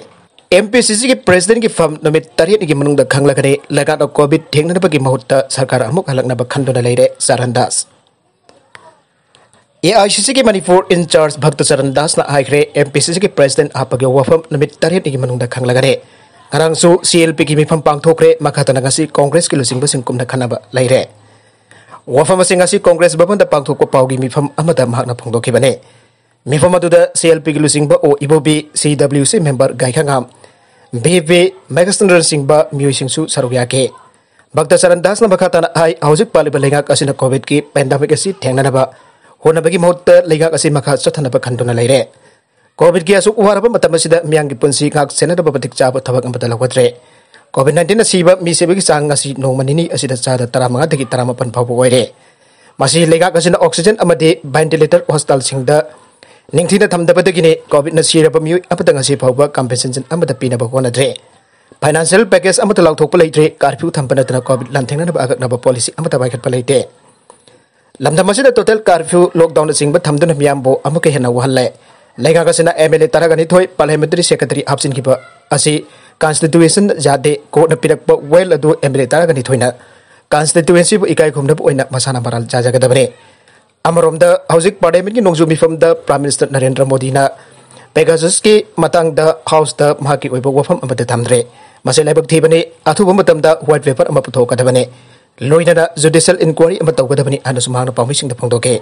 M P C C ꯒꯤ president ꯒꯤ ꯐꯝ ꯅꯨꯃꯤꯠ ꯇꯔꯦꯠꯅꯤꯒꯤ ꯃꯅꯨꯡꯗ ꯈꯪꯂꯒꯅꯤ꯫ ꯂꯩꯉꯥꯛꯅ COVID ꯊꯦꯡꯅꯅꯕꯒꯤ ꯃꯍꯨꯠꯇ ꯁꯔꯀꯥꯔ ꯑꯃꯨꯛ ꯍꯜꯂꯛꯅꯕ ꯈꯟꯗꯨꯅ ꯂꯩꯔꯦ, Charan Das. A I C C ꯒꯤ ꯃꯅꯤꯄꯨꯔ in charge ꯚꯛꯇ ꯆꯔꯟ ꯗꯥꯁꯅ ꯍꯥꯏꯈ꯭ꯔꯦ, M P C C ꯒꯤ president ꯍꯥꯞꯄꯒꯤ ꯋꯥꯐꯝ ꯅꯨꯃꯤꯠ ꯇꯔꯦꯠꯅꯤꯒꯤ ꯃꯅꯨꯡꯗ ꯈꯪꯂꯒꯅꯤ꯫ ꯉꯔꯥꯡꯁꯨ C L P ꯒꯤ ꯃꯤꯐꯝ ꯄꯥꯡꯊꯣꯛꯈ꯭ꯔꯦ꯫ ꯃꯈꯥ ꯇꯥꯅ ꯉꯁꯤ Congress ꯀꯤ ꯂꯨꯆꯤꯡꯕꯁꯤꯡ ꯀꯨꯝꯅ ꯈꯟꯅꯕ ꯂꯩꯔꯦ꯫ ꯋꯥꯐꯝ ꯑꯁꯤ ꯉꯁꯤ ꯀꯣꯡꯒ꯭ꯔꯦꯁ ꯚꯕꯟꯗ ꯄꯥꯡꯊꯣꯛꯄ ꯄꯥꯎꯒꯤ ꯃꯤꯐꯝ ꯑꯃꯗ ꯃꯍꯥꯛꯅ ꯐꯣꯡꯗꯣꯛꯈꯤꯕꯅꯤ꯫ ꯃꯤꯐꯝ ꯑꯗꯨꯗ ꯁꯤ ꯑꯦꯜ ꯄꯤꯒꯤ ꯂꯨꯆꯤꯡꯕ ꯑꯣ ꯏꯕꯣꯕꯤ, ꯁꯤ ꯗꯕ꯭ꯂꯤꯎ ꯁꯤ ꯃꯦꯝꯕꯔ ꯒꯥꯏꯈꯉꯥꯝ, ꯚꯤ ꯚꯤ ꯃꯦꯘꯆꯟꯗ꯭ꯔꯅꯆꯤꯡꯕ ꯃꯤꯑꯣꯏꯁꯤꯡꯁꯨ ꯁꯔꯨꯛ ꯌꯥꯈꯤ꯫ ꯚꯛꯇ ꯆꯔꯟ ꯗꯥꯁꯅ ꯃꯈꯥ ꯇꯥꯅ ꯍꯥꯏ, ꯍꯧꯖꯤꯛ ꯄꯥꯜꯂꯤꯕ ꯂꯩꯉꯥꯛ ꯑꯁꯤꯅ ꯀꯣꯚꯤꯗꯀꯤ ꯄꯦꯟꯗꯥꯃꯤꯛ ꯑꯁꯤ ꯊꯦꯡꯅꯅꯕ ꯍꯣꯠꯅꯕꯒꯤ ꯃꯍꯨꯠꯇ ꯂꯩꯉꯥꯛ ꯑꯁꯤ ꯃꯈꯥ ꯆꯠꯊꯅꯕ ꯈꯟꯗꯨꯅ ꯂꯩꯔꯦ꯫ ꯀꯣꯚꯤꯗꯀꯤ ꯑꯁꯨꯛ ꯋꯥꯔꯕ ꯃꯇꯝ ꯑꯁꯤꯗ ꯃꯤꯌꯥꯝꯒꯤ ꯄꯨꯟꯁꯤ ꯉꯥꯛ ꯁꯦꯟꯅꯅꯕ ꯃꯇꯤꯛ ꯆꯥꯕ ꯊꯕꯛ ꯑꯃꯠꯇ ꯂꯧꯈꯠꯇ꯭ꯔꯦ꯫ ꯀꯣꯚꯤꯗ ꯅꯥꯏꯟꯇꯤꯟꯅ ꯁꯤꯕ ꯃꯤ ꯁꯤꯕꯒꯤ ꯆꯥꯡ ꯉꯁꯤ ꯅꯣꯡꯃ ꯅꯤꯅꯤ ꯑꯁꯤꯗ ꯆꯥꯗ ꯇꯔꯥꯃꯉꯥꯗꯒꯤ ꯇꯔꯥꯃꯥꯄꯟ ꯐꯥꯎꯕ ꯑꯣꯏꯔꯦ꯫ ꯃꯁꯤ ꯂꯩꯉꯥꯛ ꯑꯁꯤꯅ ꯑꯣꯛꯁꯤꯖꯦꯟ ꯑꯃꯗꯤ ꯚꯦꯟꯇꯤꯂꯦꯇꯔ ꯍꯣꯁꯄꯤꯇꯥꯜꯁꯤꯡꯗ ꯅꯤꯡꯊꯤꯅ ꯊꯝꯗꯕꯗꯒꯤꯅꯤ꯫ ꯀꯣꯚꯤꯗꯅ ꯁꯤꯔꯕ ꯃꯤꯑꯣꯏ ꯑꯃꯠꯇ ꯉꯁꯤ ꯐꯥꯎꯕ ꯀꯝꯄꯦꯟꯁꯦꯁꯟ ꯑꯃꯠꯇ ꯄꯤꯅꯕ ꯍꯣꯠꯅꯗ꯭ꯔꯦ꯫ ꯐꯥꯏꯅꯥꯟꯁꯤꯌꯦꯜ ꯄꯦꯀꯦꯖ ꯑꯃꯠꯇ ꯂꯥꯎꯊꯣꯛꯄ ꯂꯩꯇ꯭ꯔꯦ꯫ ꯀꯥꯔꯐ꯭ꯌꯨ ꯊꯝꯕ ꯅꯠꯇꯅ ꯀꯣꯚꯤꯗ ꯂꯥꯟꯊꯦꯡꯅꯅꯕ ꯑꯀꯛꯅꯕ ꯄꯣꯂꯤꯁꯤ ꯑꯃꯠꯇ ꯄꯥꯏꯈꯠꯄ ꯂꯩꯇꯦ꯫ ꯂꯝꯗꯝ ꯑꯁꯤꯗ ꯇꯣꯇꯦꯜ ꯀꯥꯔꯐ꯭ꯌꯨ, ꯂꯣꯛꯗꯥꯎꯟꯅꯆꯤꯡꯕ ꯊꯝꯗꯨꯅ ꯃꯤꯌꯥꯝꯕꯨ ꯑꯃꯨꯛꯀ ꯍꯦꯟꯅ ꯋꯥꯍꯜꯂꯦ꯫ ꯂꯩꯉꯥꯛ ꯑꯁꯤꯅ ꯑꯦꯝ ꯑꯦꯜ ꯑꯦ ꯇꯔꯥꯒ ꯅꯤꯊꯣꯏ ꯄꯥꯔꯂꯤꯌꯥꯃꯦꯟꯇꯔꯤ ꯁꯦꯀ꯭ꯔꯦꯇꯔꯤ ꯍꯥꯞꯆꯤꯟꯈꯤꯕ ꯑꯁꯤ ꯀꯟꯁꯇꯤꯇ꯭ꯌꯨꯁꯟ ꯌꯥꯗꯦ꯫ ꯀꯣꯔꯠꯅ ꯄꯤꯔꯛꯄ ꯋꯦꯜ ꯑꯗꯨ ꯑꯦꯝ ꯑꯦꯜ ꯑꯦ ꯇꯔꯥꯒ ꯅꯤꯊꯣꯏꯅ ꯀꯟꯁꯇꯤꯇ꯭ꯌꯨꯑꯦꯟꯁꯤꯕꯨ ꯏꯀꯥꯏ ꯈꯨꯝꯅꯕ ꯑꯣꯏꯅ ꯃꯁꯥꯅ ꯃꯔꯥꯜ ꯆꯥꯖꯒꯗꯕꯅꯤ꯫ ꯑꯃꯔꯣꯝꯗ, ꯍꯧꯖꯤꯛ ꯄꯥꯔꯂꯤꯌꯥꯃꯦꯟꯠꯀꯤ ꯅꯣꯡꯖꯨ ꯃꯤꯐꯝꯗ ꯄ꯭ꯔꯥꯏꯝ ꯃꯤꯅꯤꯁꯇꯔ ꯅꯔꯦꯟꯗ꯭ꯔ ꯃꯣꯗꯤꯅ ꯄꯦꯒꯥꯁꯁꯀꯤ ꯃꯇꯥꯡꯗ ꯍꯥꯎꯁꯇ ꯃꯍꯥꯛꯀꯤ ꯑꯣꯏꯕ ꯋꯥꯐꯝ ꯑꯃꯠꯇ ꯊꯝꯗ꯭ꯔꯦ꯫ ꯃꯁꯤ ꯂꯥꯏꯕꯛ ꯊꯤꯕꯅꯤ꯫ ꯑꯊꯨꯕ ꯃꯇꯝꯗ ꯋꯥꯏꯠ ꯄꯦꯄꯔ ꯑꯃ ꯄꯨꯊꯣꯛꯀꯗꯕꯅꯤ, ꯂꯣꯏꯅꯅ ꯖꯨꯗꯤꯁꯤꯌꯦꯜ ꯏꯟꯀ꯭ꯋꯥꯏꯔꯤ ꯑꯃ ꯇꯧꯒꯗꯕꯅꯤ ꯍꯥꯏꯅꯁꯨ ꯃꯍꯥꯛꯅ ꯄꯥꯎꯃꯤꯁꯤꯡꯗ ꯐꯣꯡꯗꯣꯛꯈꯤ꯫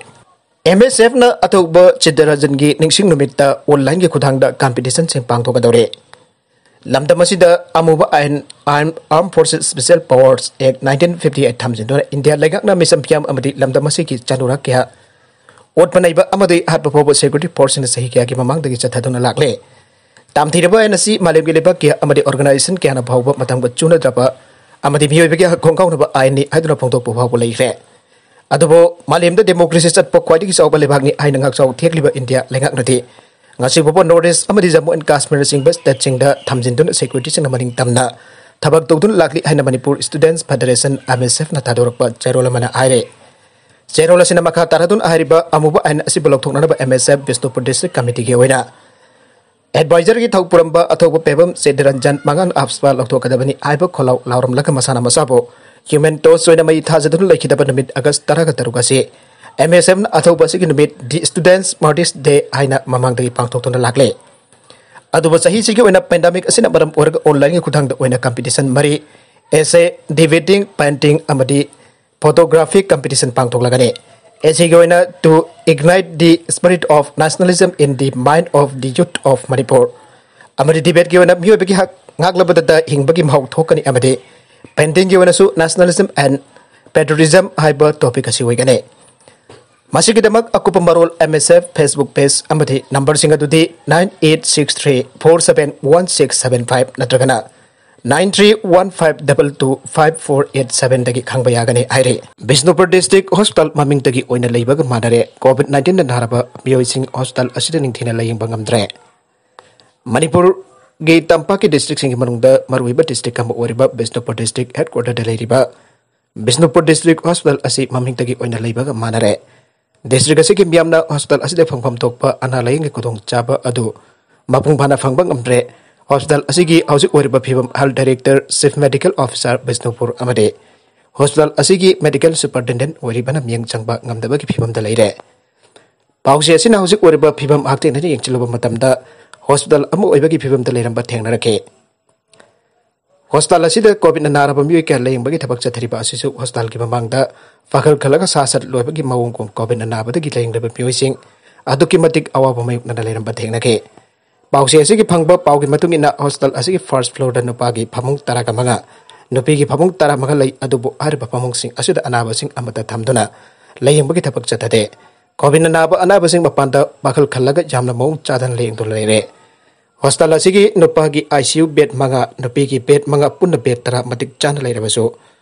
ꯑꯦꯝ ꯑꯦꯁ ꯑꯦꯐꯅ ꯑꯊꯧꯕ ꯆꯤꯠꯇꯔꯟꯖꯟꯒꯤ ꯅꯤꯡꯁꯤꯡ ꯅꯨꯃꯤꯠꯇ ꯑꯣꯟꯂꯥꯏꯟꯒꯤ ꯈꯨꯠꯊꯥꯡꯗ ꯀꯝꯄꯤꯇꯤꯁꯟꯁꯤꯡ ꯄꯥꯡꯊꯣꯛꯀꯗꯧꯔꯤ꯫ ꯂꯝꯗꯝ ꯑꯁꯤꯗ ꯑꯃꯨꯕ ꯑꯥꯏꯟ, Armed Forces Special Powers Act nineteen fifty eight ꯊꯝꯖꯤꯟꯗꯨꯅ ꯏꯟꯗꯤꯌꯥ ꯂꯩꯉꯥꯛꯅ ꯃꯤꯆꯝ ꯐꯤꯌꯥꯝ ꯑꯃꯗꯤ ꯂꯝꯗꯝ ꯑꯁꯤꯒꯤ ꯆꯥꯅꯨꯔꯛ ꯀꯌꯥ, ꯑꯣꯠꯄ ꯅꯩꯕ ꯑꯃꯗꯤ ꯍꯥꯠꯄ ꯐꯥꯎꯕ ꯁꯦꯀ꯭ꯌꯨꯔꯤꯇꯤ ꯐꯣꯔꯁꯁꯤꯡꯅ ꯆꯍꯤ ꯀꯌꯥꯒꯤ ꯃꯃꯥꯡꯗꯒꯤ ꯆꯠꯊꯗꯨꯅ ꯂꯥꯛꯂꯦ꯫ ꯇꯥꯝꯊꯤꯔꯕ ꯑꯥꯏꯟ ꯑꯁꯤ ꯃꯥꯂꯦꯝꯒꯤ ꯂꯩꯕꯥꯛ ꯀꯌꯥ ꯑꯃꯗꯤ ꯑꯣꯔꯒꯅꯥꯏꯖꯦꯁꯟ ꯀꯌꯥꯅ ꯐꯥꯎꯕ ꯃꯇꯝꯒ ꯆꯨꯅꯗ꯭ꯔꯕ ꯑꯃꯗꯤ ꯃꯤꯑꯣꯏꯕꯒꯤ ꯍꯛ ꯈꯣꯡꯒꯥꯎꯅꯕ ꯑꯥꯏꯟꯅꯤ ꯍꯥꯏꯗꯨꯅ ꯐꯣꯡꯗꯣꯛꯄ ꯐꯥꯎꯕ ꯂꯩꯈ꯭ꯔꯦ꯫ ꯑꯗꯨꯕꯨ ꯃꯥꯂꯦꯝꯗ ꯗꯦꯃꯣꯀ꯭ꯔꯦꯁꯤ ꯆꯠꯄ ꯈ꯭ꯋꯥꯏꯗꯒꯤ ꯆꯥꯎꯕ ꯂꯩꯕꯥꯛꯅꯤ ꯍꯥꯏꯅ ꯉꯥꯛꯆꯥꯎ ꯊꯦꯛꯂꯤꯕ ꯏꯟꯗꯤꯌꯥ ꯂꯩꯉꯥꯛꯅꯗꯤ ꯉꯁꯤ ꯐꯥꯎꯕ ꯅꯣꯔꯠ ꯏꯁ ꯑꯃꯗꯤ ꯖꯝꯃꯨ ꯑꯦꯟ ꯀꯥꯁꯃꯤꯔꯅꯆꯤꯡꯕ ꯁ꯭ꯇꯦꯠꯁꯤꯡꯗ ꯊꯝꯖꯤꯟꯗꯨꯅ ꯁꯦꯀ꯭ꯌꯨꯔꯤꯇꯤꯁꯤꯡꯅ ꯃꯅꯤꯡ ꯇꯝꯅ ꯊꯕꯛ ꯇꯧꯗꯨꯅ ꯂꯥꯛꯂꯤ ꯍꯥꯏꯅ ꯃꯅꯤꯄꯨꯔ ꯁ꯭ꯇꯨꯗꯦꯟꯠꯁ ꯐꯦꯗꯔꯦꯁꯟ, ꯑꯦꯝ ꯑꯦꯁ ꯑꯦꯐꯅ ꯊꯥꯗꯣꯔꯛꯄ ꯆꯦꯔꯣꯜ ꯑꯃꯅ ꯍꯥꯏꯔꯦ꯫ ꯆꯦꯔꯣꯜ ꯑꯁꯤꯅ ꯃꯈꯥ ꯇꯥꯔꯗꯨꯅ ꯍꯥꯏꯔꯤꯕ ꯑꯃꯨꯕ ꯑꯥꯏꯟ ꯑꯁꯤꯕꯨ ꯂꯧꯊꯣꯛꯅꯅꯕ ꯑꯦꯝ ꯑꯦꯁ ꯑꯦꯐ ꯕꯤꯁꯅꯨꯄꯨꯔ ꯗꯤꯁꯇ꯭ꯔꯤꯛ ꯀꯃꯤꯇꯤꯒꯤ ꯑꯣꯏꯅ ꯑꯦꯗꯚꯥꯏꯖꯔꯒꯤ ꯊꯧ ꯄꯨꯔꯝꯕ ꯑꯊꯧꯕ ꯄꯦꯕꯝ ꯆꯤꯠꯇꯔꯟꯖꯟ ꯃꯉꯥꯟ ꯑꯞꯁꯄꯥ ꯂꯧꯊꯣꯛꯀꯗꯕꯅꯤ ꯍꯥꯏꯕ ꯈꯣꯜꯂꯥꯎ ꯂꯥꯎꯔꯝꯂꯒ ꯃꯁꯥꯅ ꯃꯁꯥꯕꯨ ꯍ꯭ꯌꯨꯃꯦꯟ ꯇꯣꯁ ꯑꯣꯏꯅ ꯃꯩ ꯊꯥꯖꯗꯨꯅ ꯂꯩꯈꯤꯗꯕ ꯅꯨꯃꯤꯠ ꯑꯥꯒꯁ ꯇꯔꯥꯒ ꯇꯔꯨꯛ ꯑꯁꯤ ꯑꯦꯝ ꯑꯦꯁ ꯑꯦꯐꯅ ꯑꯊꯧꯕ ꯑꯁꯤꯒꯤ ꯅꯨꯃꯤꯠ, ꯗꯤ ꯁ꯭ꯇꯨꯗꯦꯟꯠꯁ ꯃꯥꯔꯇꯤꯔꯁ ꯗꯦ ꯍꯥꯏꯅ ꯃꯃꯥꯡꯗꯒꯤ ꯄꯥꯡꯊꯣꯛꯇꯨꯅ ꯂꯥꯛꯂꯦ꯫ ꯑꯗꯨꯕꯨ ꯆꯍꯤꯁꯤꯒꯤ ꯑꯣꯏꯅ ꯄꯦꯟꯗꯥꯃꯤꯛ ꯑꯁꯤꯅ ꯃꯔꯝ ꯑꯣꯏꯔꯒ ꯑꯣꯟꯂꯥꯏꯟꯒꯤ ꯈꯨꯠꯊꯥꯡꯗ ꯑꯣꯏꯅ ꯀꯝꯄꯤꯇꯤꯁꯟ ꯃꯔꯤ, ꯑꯦꯁꯦ, ꯗꯤꯕꯦꯇꯤꯡ, ꯄꯦꯟꯇꯤꯡ ꯑꯃꯗꯤ photography competition ꯄꯥꯡꯊꯣꯛꯂꯒꯅꯤ꯫ ꯑꯦꯁꯤꯒꯤ ꯑꯣꯏꯅ to ignite the spirit of nationalism in the mind of the youth of Manipur ꯑꯃꯗꯤ ꯗꯤꯕꯦꯠꯀꯤ ꯑꯣꯏꯅ ꯃꯤꯑꯣꯏꯕꯒꯤ ꯍꯛ ꯉꯥꯛꯂꯕꯗꯇ ꯍꯤꯡꯕꯒꯤ ꯃꯍꯥꯎ ꯊꯣꯛꯀꯅꯤ ꯑꯃꯗꯤ ꯄꯦꯟꯇꯤꯡꯒꯤ ꯑꯣꯏꯅꯁꯨ nationalism and patriotism ꯍꯥꯏꯕ ꯇꯣꯄꯤꯛ ꯑꯁꯤ ꯑꯣꯏꯒꯅꯤ꯫ ꯃꯁꯤꯒꯤꯗꯃꯛ ꯑꯀꯨꯞꯄ ꯃꯔꯣꯜ M S F Facebook page ꯑꯃꯗꯤ ꯅꯝꯕꯔꯁꯤꯡ ꯑꯗꯨꯗꯤ nine eight six three four seven one six seven five ꯅꯠꯇ꯭ꯔꯒꯅ nine three one five double two five four eight seven ꯗꯒꯤ ꯈꯪꯕ ꯌꯥꯒꯅꯤ ꯍꯥꯏꯔꯤ꯫ ꯕꯤꯁꯅꯨꯄꯨꯔ ꯗꯤꯁꯇ꯭ꯔꯤꯛ ꯍꯣꯁꯄꯤꯇꯥꯜ ꯃꯃꯤꯡꯗꯒꯤ ꯑꯣꯏꯅ ꯂꯩꯕꯒ ꯃꯥꯟꯅꯔꯦ꯫ ꯀꯣꯚꯤꯗ ꯅꯥꯏꯟꯇꯤꯟꯗ ꯅꯥꯔꯕ ꯃꯤꯑꯣꯏꯁꯤꯡ ꯍꯣꯁꯄꯤꯇꯥꯜ ꯑꯁꯤꯗ ꯅꯤꯡꯊꯤꯅ ꯂꯥꯌꯦꯡꯕ ꯉꯝꯗ꯭ꯔꯦ꯫ ꯃꯅꯤꯄꯨꯔꯒꯤ ꯇꯝꯄꯥꯛꯀꯤ ꯗꯤꯁꯇ꯭ꯔꯤꯛꯁꯤꯡꯒꯤ ꯃꯅꯨꯡꯗ ꯃꯔꯨꯑꯣꯏꯕ ꯗꯤꯁꯇ꯭ꯔꯤꯛ ꯑꯃ ꯑꯣꯏꯔꯤꯕ ꯕꯤꯁꯅꯨꯄꯨꯔ ꯗꯤꯁꯇ꯭ꯔꯤꯛ ꯍꯦꯗꯀ꯭ꯋꯥꯇꯔꯗ ꯂꯩꯔꯤꯕ ꯕꯤꯁꯅꯨꯄꯨꯔ ꯗꯤꯁꯇ꯭ꯔꯤꯛ ꯍꯣꯁꯄꯤꯇꯥꯜ ꯑꯁꯤ ꯃꯃꯤꯡꯗꯒꯤ ꯑꯣꯏꯅ ꯂꯩꯕꯒ ꯃꯥꯟꯅꯔꯦ꯫ ꯗꯤꯁꯇ꯭ꯔꯤꯛ ꯑꯁꯤꯒꯤ ꯃꯤꯌꯥꯝꯅ ꯍꯣꯁꯄꯤꯇꯥꯜ ꯑꯁꯤꯗ ꯐꯪꯐꯝ ꯊꯣꯛꯄ ꯑꯅꯥ ꯂꯥꯌꯦꯡꯒꯤ ꯈꯨꯗꯣꯡꯆꯥꯕ ꯑꯗꯨ ꯃꯄꯨꯡ ꯐꯥꯅ ꯐꯪꯕ ꯉꯝꯗ꯭ꯔꯦ꯫ ꯍꯣꯁꯄꯤꯇꯥꯜ ꯑꯁꯤꯒꯤ ꯍꯧꯖꯤꯛ ꯑꯣꯏꯔꯤꯕ ꯐꯤꯕꯝ health director, chief medical officer Bishnupur ꯑꯃꯗꯤ ꯍꯣꯁꯄꯤꯇꯥꯜ ꯑꯁꯤꯒꯤ medical superintendent ꯑꯣꯏꯔꯤꯕꯅ ꯃꯤꯠꯌꯦꯡ ꯆꯪꯕ ꯉꯝꯗꯕꯒꯤ ꯐꯤꯕꯝꯗ ꯂꯩꯔꯦ꯫ ꯄꯥꯎꯆꯦ ꯑꯁꯤꯅ ꯍꯧꯖꯤꯛ ꯑꯣꯏꯔꯤꯕ ꯐꯤꯕꯝ ꯍꯛꯊꯦꯡꯅꯅ ꯌꯦꯡꯁꯤꯜꯂꯨꯕ ꯃꯇꯝꯗ ꯍꯣꯁꯄꯤꯇꯥꯜ ꯑꯃ ꯑꯣꯏꯕꯒꯤ ꯐꯤꯕꯝꯗ ꯂꯩꯔꯝꯕ ꯊꯦꯡꯅꯔꯛꯈꯤ꯫ ꯍꯣꯁꯄꯤꯇꯥꯜ ꯑꯁꯤꯗ ꯀꯣꯚꯤꯗꯅ ꯅꯥꯔꯕ ꯃꯤꯑꯣꯏ ꯀꯌꯥ ꯂꯥꯌꯦꯡꯕꯒꯤ ꯊꯕꯛ ꯆꯠꯊꯔꯤꯕ ꯑꯁꯤꯁꯨ ꯍꯣꯁꯄꯤꯇꯥꯜꯒꯤ ꯃꯃꯥꯡꯗ ꯄꯥꯈꯜ ꯈꯜꯂꯒ ꯁꯥ ꯁꯟ ꯂꯣꯏꯕꯒꯤ ꯃꯑꯣꯡꯒꯨꯝ ꯀꯣꯚꯤꯗꯅ ꯅꯥꯕꯗꯒꯤ ꯂꯥꯌꯦꯡꯂꯤꯕ ꯃꯤꯑꯣꯏꯁꯤꯡ ꯑꯗꯨꯛꯀꯤ ꯃꯇꯤꯛ ꯑꯋꯥꯕ ꯃꯥꯌꯣꯛꯅꯅ ꯂꯩꯔꯝꯕ ꯊꯦꯡꯅꯈꯤ꯫ ꯄꯥꯎꯆꯦ ꯑꯁꯤꯒꯤ ꯐꯪꯕ ꯄꯥꯎꯒꯤ ꯃꯇꯨꯡ ꯏꯟꯅ ꯍꯣꯁꯄꯤꯇꯥꯜ ꯑꯁꯤꯒꯤ first floorꯗ ꯅꯨꯄꯥꯒꯤ ꯐꯃꯨꯡ ꯇꯔꯥꯒ ꯃꯉꯥ, ꯅꯨꯄꯤꯒꯤ ꯐꯃꯨꯡ ꯇꯔꯥꯃꯉꯥ ꯂꯩ꯫ ꯑꯗꯨꯕꯨ ꯍꯥꯏꯔꯤꯕ ꯐꯃꯨꯡꯁꯤꯡ ꯑꯁꯤꯗ ꯑꯅꯥꯕꯁꯤꯡ ꯑꯃꯠꯇ ꯊꯝꯗꯨꯅ ꯂꯥꯌꯦꯡꯕꯒꯤ ꯊꯕꯛ ꯆꯠꯊꯗꯦ꯫ ꯀꯣꯚꯤꯗꯅ ꯅꯥꯕ ꯑꯅꯥꯕꯁꯤꯡ ꯃꯄꯥꯟꯗ ꯄꯥꯈꯜ ꯈꯜꯂꯒ ꯌꯥꯝꯅ ꯃꯑꯣꯡ ꯆꯥꯗꯅ ꯂꯥꯌꯦꯡꯗꯨꯅ ꯂꯩꯔꯦ꯫ ꯍꯣꯁꯄꯤꯇꯥꯜ ꯑꯁꯤꯒꯤ ꯅꯨꯄꯥꯒꯤ I C U bed ꯃꯉꯥ, ꯅꯨꯄꯤꯒꯤ bed ꯃꯉꯥ, ꯄꯨꯟꯅ bed ꯇꯔꯥ ꯃꯇꯤꯛ ꯆꯥꯅ ꯂꯩꯔꯕꯁꯨ